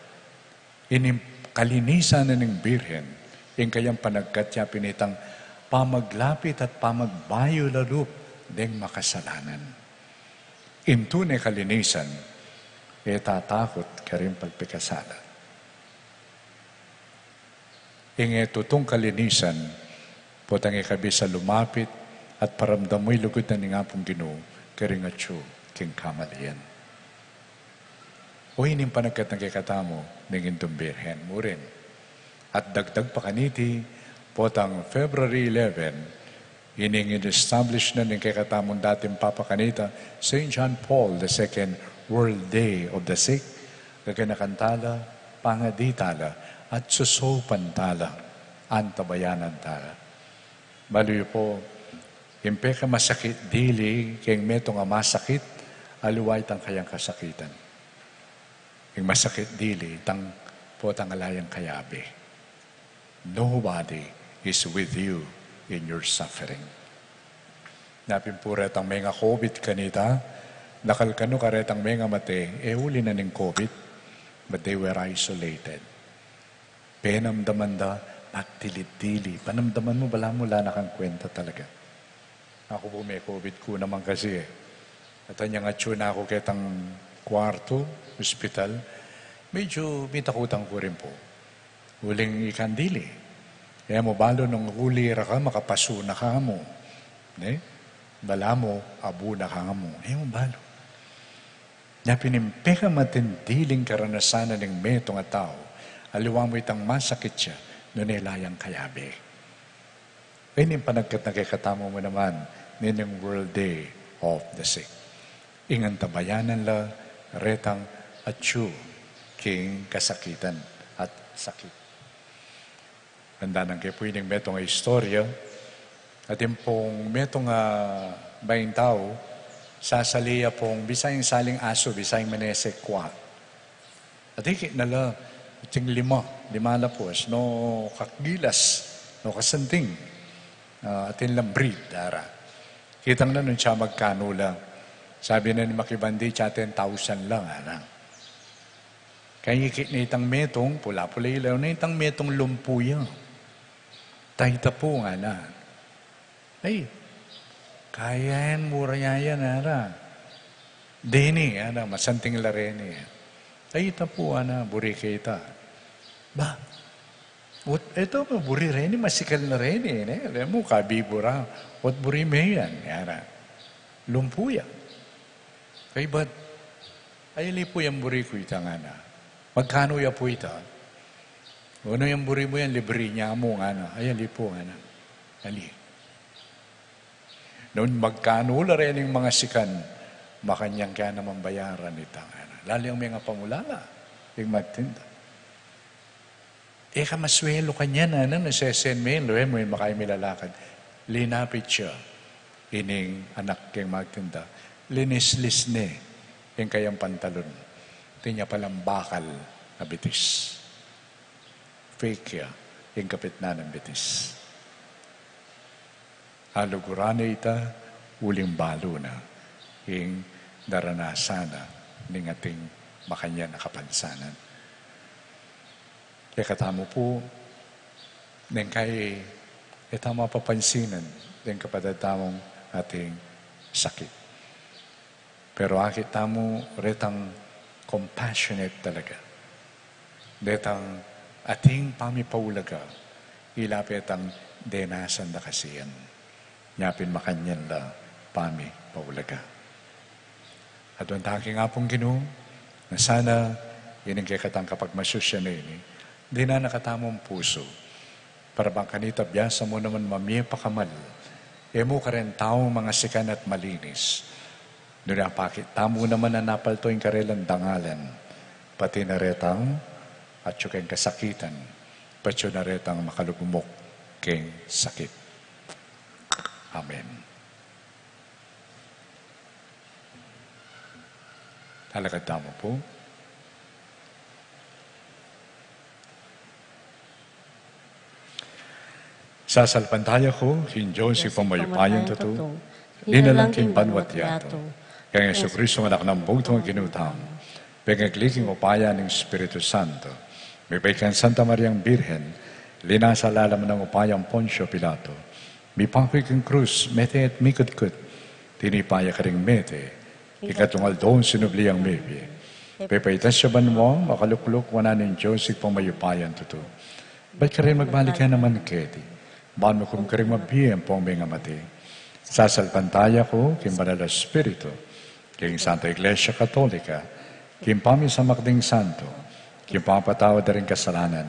ining kalinisan na ning Birhen, ing kayang panagkat ya pin itang pamaglapit at pamagbayu lalup deng makasalanan. Ing tune kalinisan, e tatakut karing pagpikasala. Ing e tutung kalinisan, potang ikabisa lumapit at paramdam mu ing lugud na ning Apung Ginu karing atyu king kamalian. O ining panagkat na kekatamu ning Indung Birhen, murin. At dagdag pa kaniti, potang February eleven, ining in-establish na ning kekatamung dating Papa kanita, Saint John Paul the Second World Day of the Sick, gaganakan tala, pangadi tala, at susupan tala, antabayanan tala. Balu yu pu, ing pekamasakit dili, keng metung a masakit, aliwa itang kayang kasakitan. Ing masakit dili, itang potang ala yang kayabe. Nobody is with you in your suffering. Napin pu retang menga-COVID kanita, dakal kanu karetang mengamate, e uli na ning COVID, but they were isolated. Penamdaman da, pagtilid-tili. Panamdaman mu, balamu ala na kang kwenta talaga. Aku pu me-COVID ku naman kasi e. At anyang atyu na ku ketang kwartu, ospital, medyu mitakutan ku rin pu. Uling ikang dili. E mu balu nung uli ra ka, makapasu na ka mu. Ne? Balamu, abu na ka mu. E mu balu. Nya pin ing pekamatindiling karanasan na ning metung a tau, aliwa mu itang masakit ya, nune ala yang kayabe. Ini ing panagkat na kekatamu mu naman, nining World Day of the Sick. Ing antabayanan la retang atyu king kasakitan at sakit. Tanda nang ke pu ining metung a istorya, atin pung metung a baing tau, sasali ya pung bisa ing saling asu, bisa ing menesekwa. At ikit na la, ating lima, lima lapus, no kagilas, no kasanting, ah, atin lang breed, ara. Kitang na nung siya magkanu la. Sabi na ning makibandi, siya ten thousand lang, ara. Kaya ikit na itang metung, pula-pula ilaw na itang metung lumpu ya. Tayta pu, ngana. Ay, kaya yan, mura ya yan, ara. Deni, ara, masanting la reni. Tayta pu, ngana, buri ke ita. Ba, ot, ita, buri reni, masikal na reni, ne? Alam mu, kabibu ra, ot buri me yan, ara. Lumpu ya. Kaybat, ay, ali pu yang buri ku ita, ngana. Magkanu ya pu ita? Nanu yang buri mu yan, libri na mu, ngana. Ay, ali pu, ngana. Ali. Nung magkanu la rening mangasikan, makanyan ke naman bayaran ita, ngana. Lalu yang mengapamulala, ing magtinda. E ka maswelu kanyan, ngana, nung sesen me, lue mu, e mu kaya milalakad. Linapit ya ining anak king magtinda. Linislis ne ing kayang pantalon. Atin ya palang bakal a bitis. Fake ya ing kapitnan nang bitis. Aluguran ne ita, uling balu na ing daranasan na ning ating makanyan a kapansanan. Kekatamu pu, neng kai e tamu papansinan deng kapatad tamung ating sakit. Pero akit tamu retang compassionate talaga. Detang ating pamipaulaga, ila pe tang denasan da kasi yan. Nya pin makanyan la pamipaulaga. At ang taki nga pung Ginu, na sana ining kekatang kapagmasusyan ini, dinan na katamung pusu. Para bang kanita biasa mu naman mamie pakamal, e mu karen taung mangasikan at malinis. Nune apakit tamu naman a napalto ing karelang dangalan, pati na retang atyu keng kasakitan, patyu na retang makalugmuk keng sakit. Amen. Talakad tamu pu. Sasalpantaya ku king Dios Ibpang mayupayang tutu, linalang king banua't yatu, kang Jesucristo, Anak nang bugtung a Ginu tamu, pengagli king upaya ning Espiritu Santo, mibait kang Santa Mariang Birhen, linasa lalam ning upayang Poncio Pilato, mipaku king krus, mete at mikutkut, tinipa ya karing mete, king katlung aldo sinubli yang mebie. Pepaitas ya banua, makalukluk wanan ning Dios Ibpang mayupayang tutu. Bat karin magbalik ya naman keti, ban mukum karing mabie ampong mengamate. Sasalpantaya ku king Banal a Espiritu, king Santa Iglesia Katolika, king pamisamak ding santo, king pamapatawad da ring kasalanan,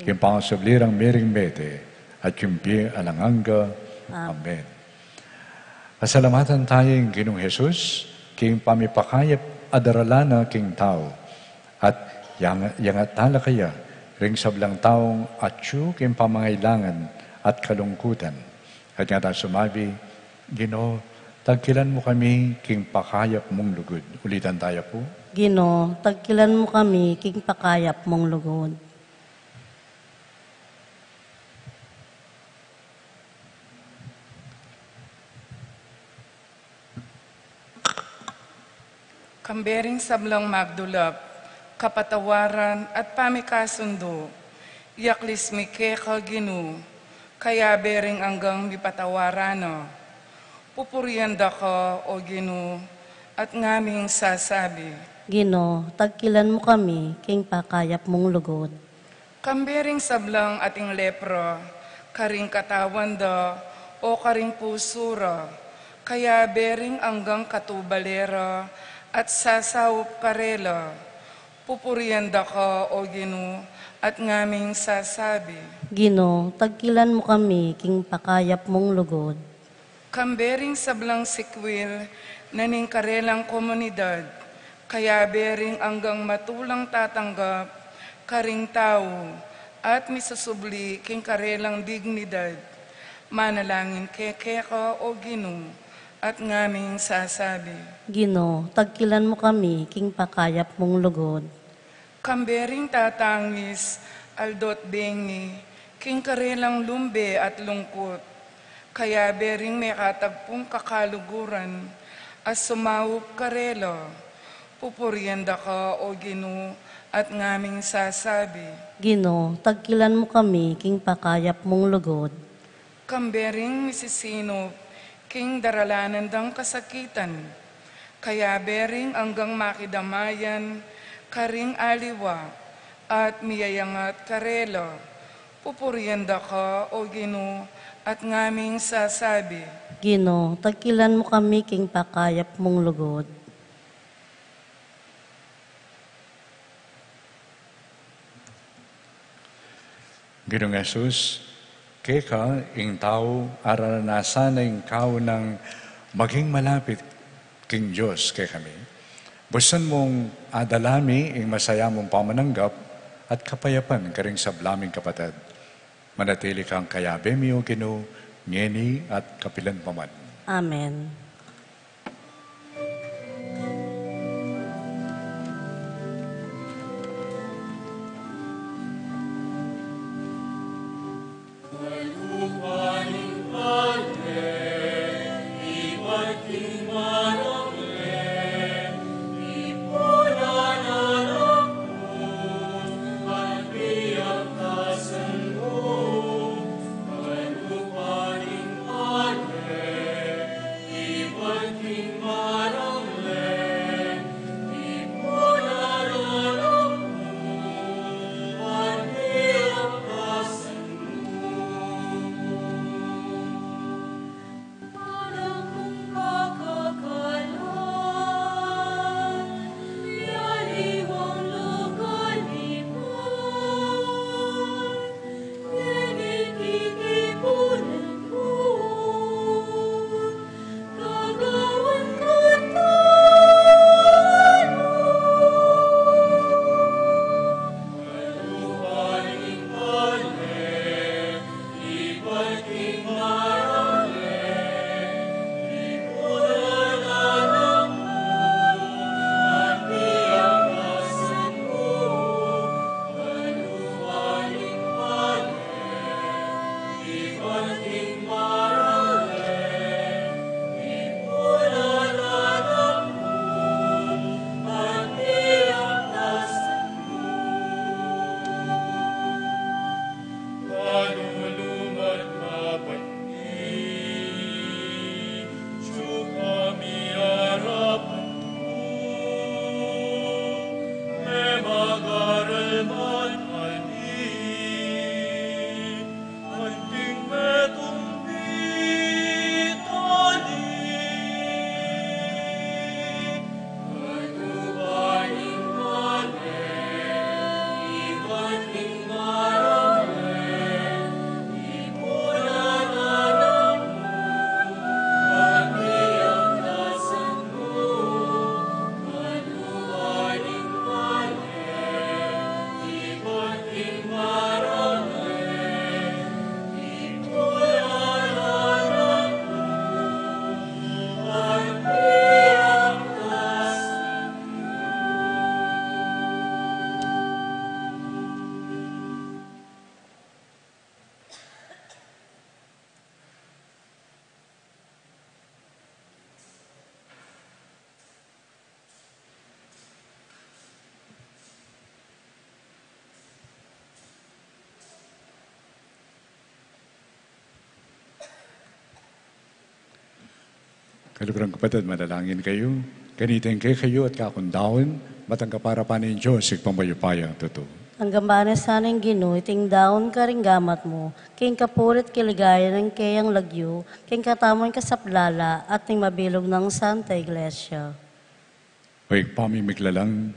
king pangasubli rang mie ring mete, at king bie alang angga. Amen. Pasalamatan taya ing Ginung Jesus, king pamipakayap a daralan na king tau, at yang, iyangat tala kaya ring sablang taung atyu king pamangailangan at kalungkutan. At nga ta sumabi, Ginu, tagkilan mu kami king pakayap mung lugud. Ulitan taya pu. Ginu, tagkilan mu kami king pakayap mung lugud. Kambe ring sablang magdulap, kapatawaran at pamikasundu, yaklis mi keka Ginu, kayabe ring anggang mipatawaran na. Pupurian da ka, O Ginu, at ngaming sasabi, Ginu, tagkilan mu kami king pakayap mung lugud. Kambe ring sablang ating lepra, karing katawan da o karing pusu ra, kayabe ring anggang katubale ra, at sasaup karela. Pupurian da ka, O Ginu, at ngaming sasabi, Ginu, tagkilan mu kami king pakayap mung lugud. Kambe ring sablang sikwil na ning karelang komunidad, kayabe ring anggang matulang tatanggap karing tau at misusubli king karelang dignidad. Manalangin kami keka, O Ginu, at ngaming sasabi, Ginu, tagkilan mu kami king pakayap mung lugud. Kambe ring tatangis, aldo't bengi, king karelang lumbe at lungkut, kayabe ring mekatagpung kakaluguran a sumaup karela. Pupurian da ka, O Ginu, at ngaming sasabi, Ginu, tagkilan mu kami king pakayap mung lugud. Kambe ring misisinup king daralanan dang kasakitan, kayabe ring anggang makidamayan karing aliwa at miyayangat karela. Pupurian da ka, O Ginu, at ngaming sasabi, Ginu, tagkilan mu kami king pakayap mung lugud. Ginung Jesus, keka ing tau araranasan na ing kaunang maging malapit king Dios kekami. Busan mung adala mi ing masaya mung pamananggap at kapayapan karing sabla ming kapatad. Manatili kang kayabe mi, O Ginu, ngeni at kapilan pa man. Amen. Kaluguran kapatad, manalangin kayu. Kanita ing kekayu at kakung daun, matanggapan na pa ning Dios, Ibpang mayupayang tutu. Tanggapan na sa ning Ginu iting daun karing gamat mu, king kapurian at kaligayan ning keyang lagyu, king katamu ning kasaplalan at ning mabilug nang Santa Iglesia. O Ibpa ming miglalang,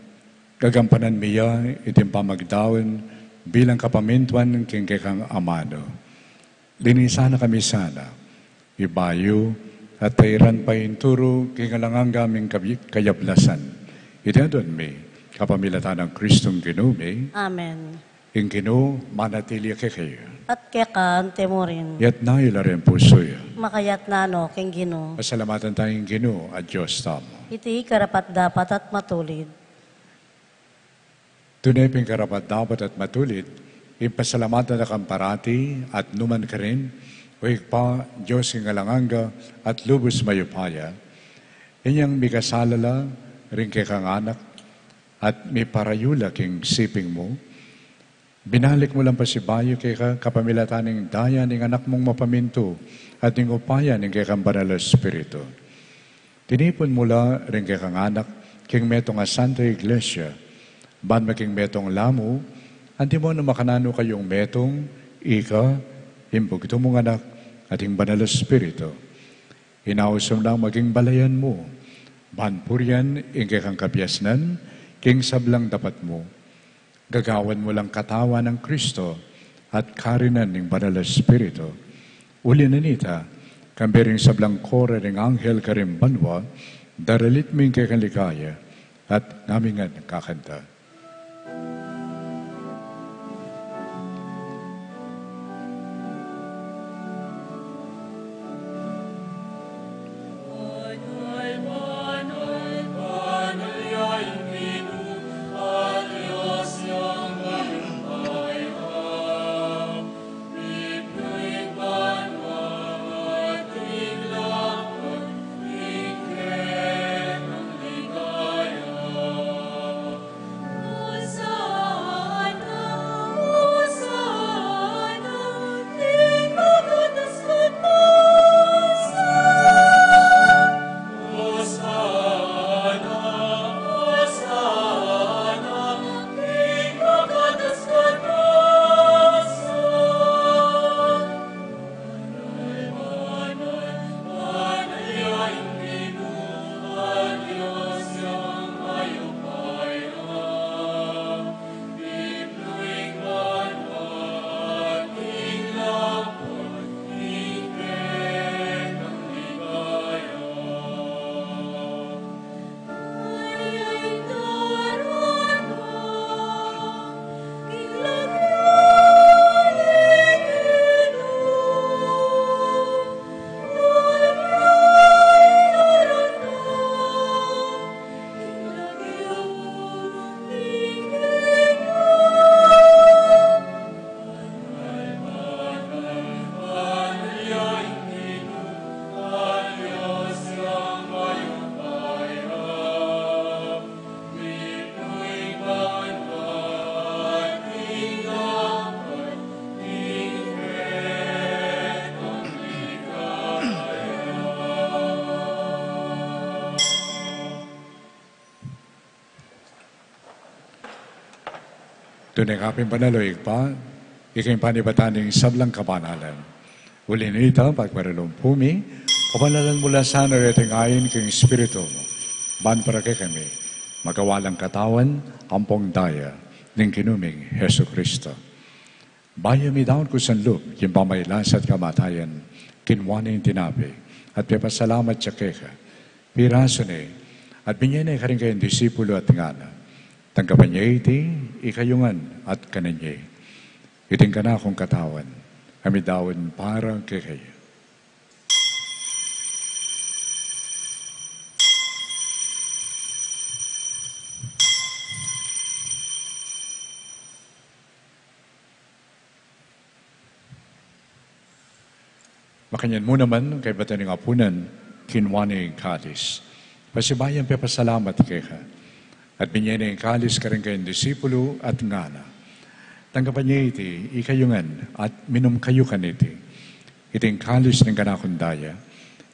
Gagampanan mi ya iting pamagdaun bilang kapamintuan king kekang amanu. Linisan na kami sana, ibayu, at tairan pa ing turu king alang angga ming kabi-, kayablasan. Iti adwan mi, kapamilatan nang Kristong Ginu mi. Amen. Ing Ginu manatili ya kekayu. At keka mu rin. Itas yu la ring pusu yu. Makaitas na no king Ginu. Pasalamatan taya ing Ginu a Dios tamu. Iti karapat-dapat at matulid. Tune pin karapat-dapat at matulid, ing pasalamatan da kang parati at nukarin man, O Ibpa, Dios king alang angga at lubus mayupaya, inyang mikasala la ring kekang anak at miparayu la king siping mu, binalik mu lang pasibayu keka kapamilatan ning daya ning Anak mung mapamintu at ning upaya ning kekang Banal a Espiritu. Tinipun mu la ring kekang anak king metung a Santa Iglesia, ban maging metung la mu, antimo nung makananu kayung metung, ika, ing bugtung mung Anak, at ing Banal a Espiritu. Inaus mu lang maging balayan mu, ban purian ing kekang kabiasnan king sablang dapat mu. Gagawan mu lang katawan nang Kristo at karinan ning Banal a Espiritu. Uli na nita, kambe ring sablang kore ring anghel karing banua, daralit mu ing kekang ligaya at ngaming ngan kakanta. Tune ka pin banal, o Ibpa, ika ing panibatan ning sablang kabanalan. Uli na nita, pagmarilung pu mi, kabanalan mu la sana reting ain king Espiritu mu, ban para kekami magawa lang katawan ampong daya ning Ginu ming Jesucristo. Bayu midaun ku sanlub king pamagkasakit at kamatayan, kinua ne ing tinape, at pepasalamat ya keka, pirasu ne, at binye ne karing kayang disipulu at ngana: Tanggapan ye iti, ikayu ngan, at kanan ye. Iti ing kanakung katawan, a midaun para kekayu. Makanyan mu naman, kaybat da ning apunan, kinua ne ing kalis, pasibayu yang pepasalamat keka, at binye ne ing kalis karing kayang disipulu at ngana: Tanggapan ye iti, ikayu ngan, at minum kayu kaniti. Iti ing kalis ning kanakung daya,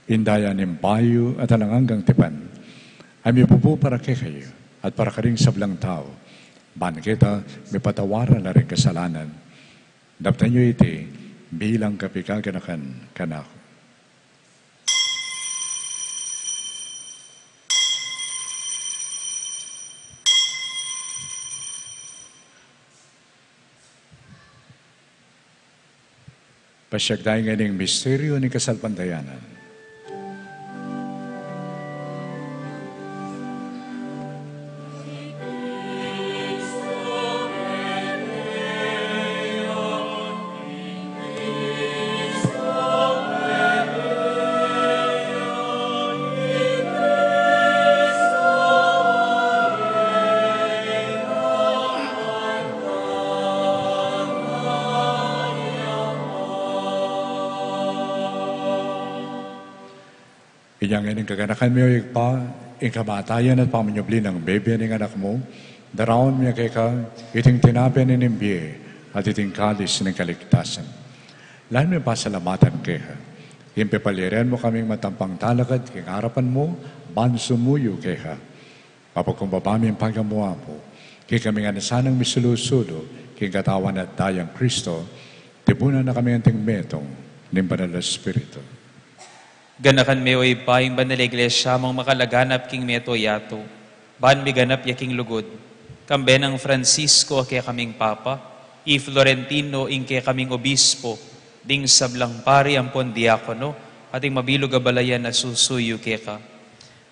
ing daya ning bayu at alang anggang tipan, a mibubu para kekayu at para karing sablang tau, ban keta mipatawaran la ring kasalanan. Daptan yu iti bilang kapaganakan kanaku. Pasiag tamu ngening misteryu ning kasalpantayanan. Inya ngeni ing kaganakan mi, O Ibpa, ing kamatayan at pamanyubli nang mebie ning Anak mu, daraun mi keka iting tinape ning bie at iting kalis ning kaligtasan. Lalu ming pasalamatan keka ing pepalyarian mu kaming matampang talakad king arapan mu ban sumuyu keka. Mapagkumbaba mi ing pagamuan mu king kami ngan sanang misulu-sulu king Katawan at Dayang Kristo, tibunan na kami anting metung ning Banal a Espiritu. Ganakan me, O Ibpa, ing Banal a Iglesia mung makalaganap king mabilug a yatu, ban miganap ya king lugud, kambe nang Francisco a kekaming Papa, i Florentino ing kekaming Obispo, ding sablang pari ampon diakono, at ing mabilug a balayan a susuyu keka.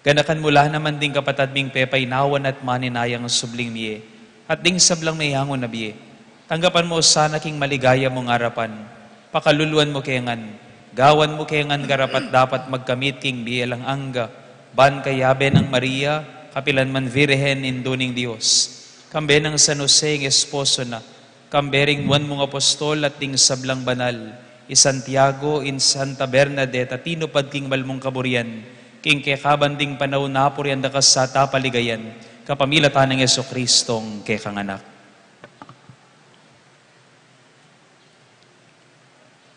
Ganakan mu la naman ding kapatad ming pepainawan at maninayang subling mie, at ding sablang meyangu na bie. Tanggapan mu sana king maligaya mung arapan, pakaluluan mu ke ngan, gawan mu ke ngan karapat-dapat magkamit king bie alang angga, ban kayabe nang Maria, kapilan man Virgen, Indu ning Dios, kambe nang San Jose ing esposo na, kambe ring nuan mung apostol at ding sablang banal, i Santiago, i Santa Bernadette, a tinupad king mal mung kaburian, king kekaban ding panaun apurian da ka sa tapaligayan, kapamilatan nang Jesucristong kekang Anak.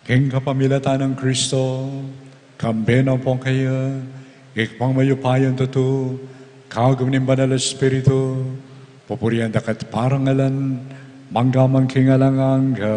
King kapamilatan nang Kristo, kambe na ampon kaya, Ibpang mayupayang tutu, kagum ning Banal a Espiritu, pupurian da ka at parangalan, mangga man king alang angga.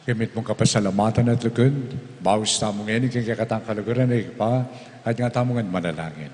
King mitmung kapasalamatan at lugud, baus tamu ngeni king kekatang kaluguran a Ibpa, at nga tamu ngan manalangin.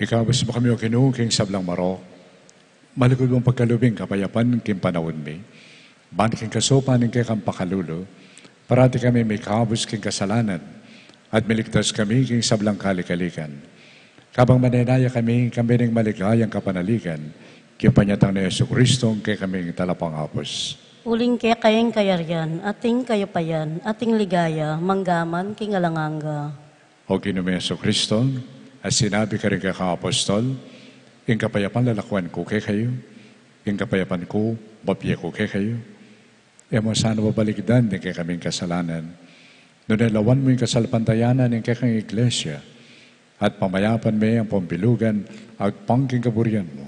Ikabus mu kami, O Ginu, king sablang marok. Malugud mung pagkalub ing kapayapan king panaun mi. Ban king kasaupan ning kekang pakalulu, parati kami mikabus king kasalanan, at miligtas kami king sablang kalikalikan. Kabang manenaya kami, kambe ning maligayang kapanaligan, king panyatang nang Jesucristo, ing kekaming Talapangabus. Uling keka ing kayarian, at ing kayupayan, at ing ligaya, mangga man king alang angga. O Ginu ming Jesucristo, A sinabi karing kekang apostol, "Ing kapayapan lalakuan ku kekayu, ing kapayapan ku babie ku kekayu." E mu sana babalikdan ding kekaming kasalanan, nune lawan mu ing kasalpantayanan ning kekang Iglesia, at pamayapan me ampong bilugan agpang king kaburian mu.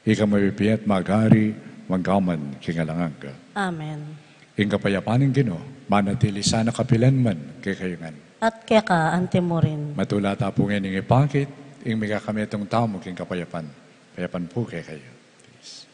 Ika mabibie at magari, mangga man king alang angga. Amen. Ing kapayapan ning Ginu manatili sana kapilan man kekayu ngan. At keka anti mu rin. Matula ta pu ngening ipakit ing mikakametung tamu king kapayapan. Kapayapan pu kekayu. Please.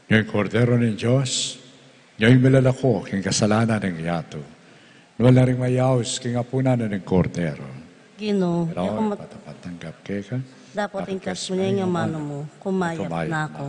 Ing Kordero ning Dios, ing milalaku king kasalanan ning yatu. Nuan la ring mayaus king apunan ning Kordero. Ginu, e ku mat- Ika't apat tanggap keka. Dapot ing kasmu ne ing amanu mu, kumayap na ku.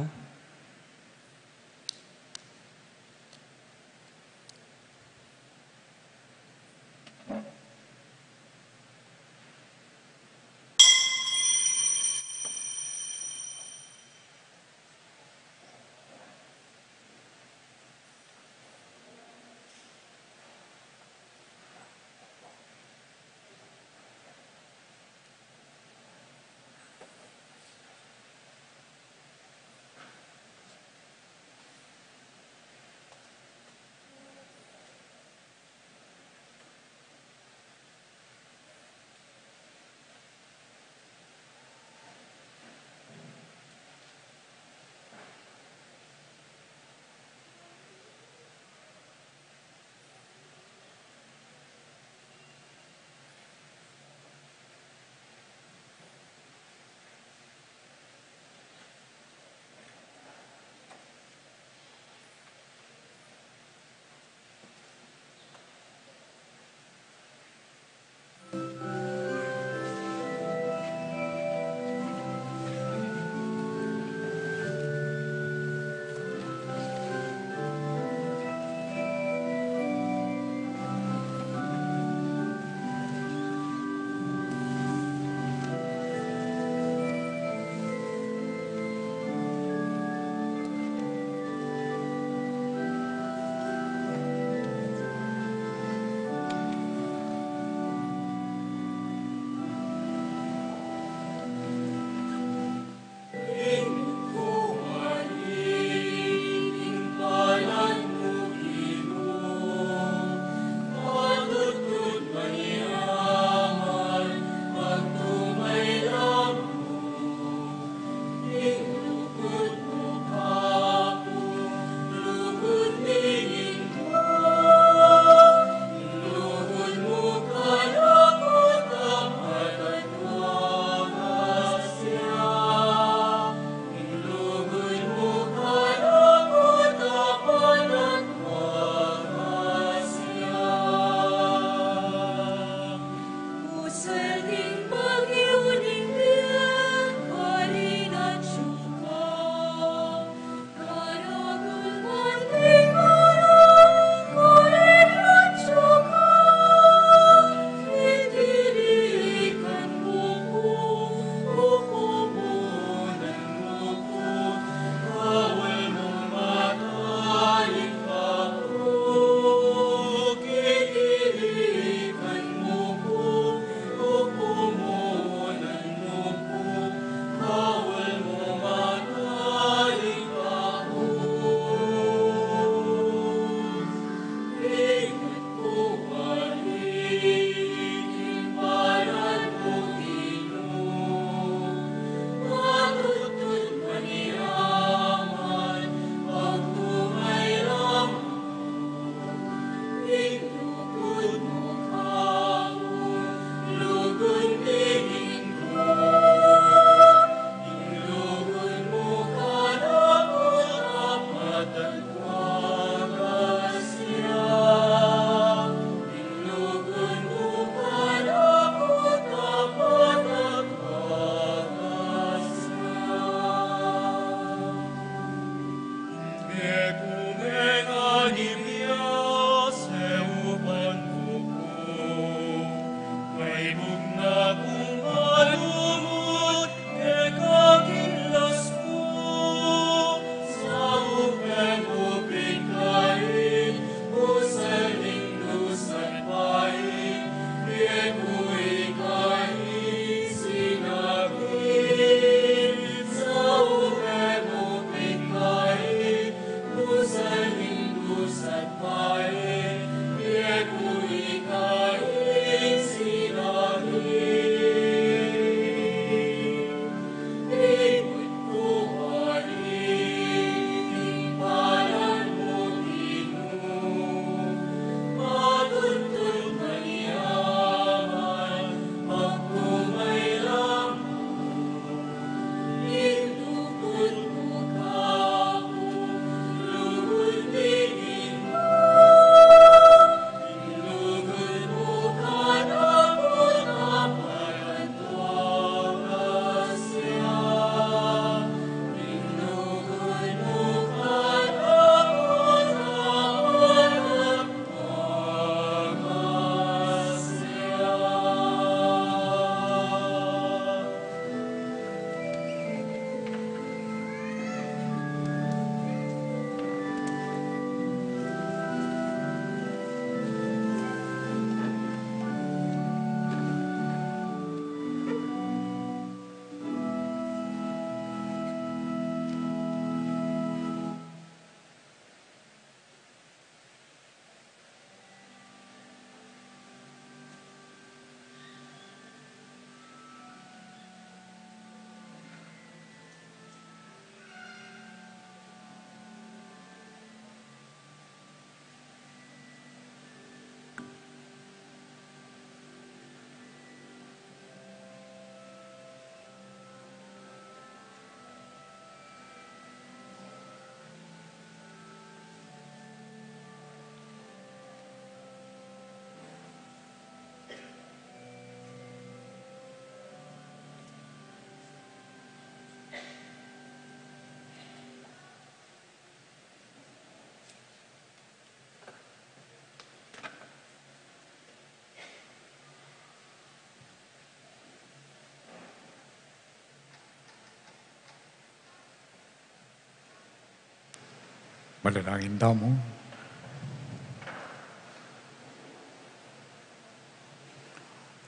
Manalangin tamu.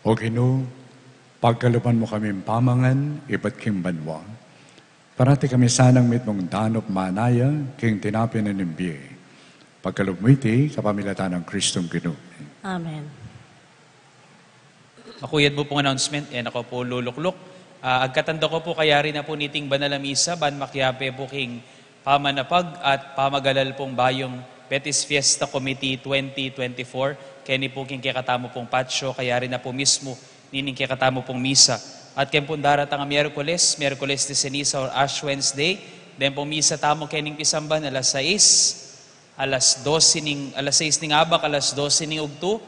O Ginu, pagkaluban mu kaming pamangan ibat king banua. Parati kami sanang mitmung danup manaya king tinape ning bie. Pagkalub mu iti kapamilatan nang Kristong Ginu. Amen. Makuyad mu pung announcement, e na ku pu lulukluk. Ah, agkatan da ku pu kayari na pu niting banal a misa, ban makiabe pu king pamanapag at pamagalal pung bayung Betis Fiesta Committee twenty twenty-four, keni pu king kekatamu pung patio, kayari na pu mismu nining kekatamu pung misa. At ken pung daratang a Miyerkules, Miyerkules de Ceniza or Ash Wednesday, den pung misa tamu kening pisamban alas sais, alas dose ning, alas sais ning abak, alas dose ning ugtu,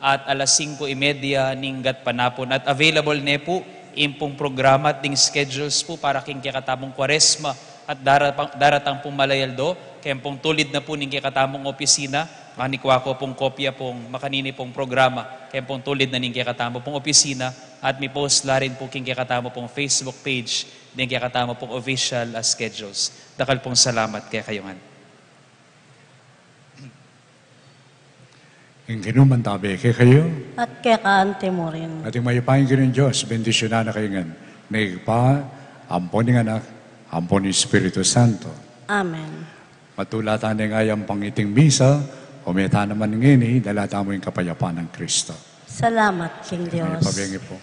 at alas singko y media ning gatpanapun. At available ne pu ing pung programa at ding schedules pu para king kekatamung Kuaresma at darapang-, daratang pung malayaldo, ken pung tulid na pu ning kekatamung opisina, manikua ku pung kopya pung makanini pung programa, ken pung tulid na ning kekatamu pung opisina, at mi-post la rin pu king kekatamu pung Facebook page, ding kekatamu pung official a schedules. Dakal pung salamat kekayu ngan. Ing Ginu mantabe kekayu. At keka anti mu rin. At ing mayupayang Ginung Dios, bendisyunan na kayu ngan ning Ibpa, ampo ning Anak, ampo ning Espiritu Santo. Amen. Matula tane ngeni ing pangiting misa, o meta naman ngeni, dala tamu ing kapayapan nang Kristo. Salamat king Dios. Mayupayang pu.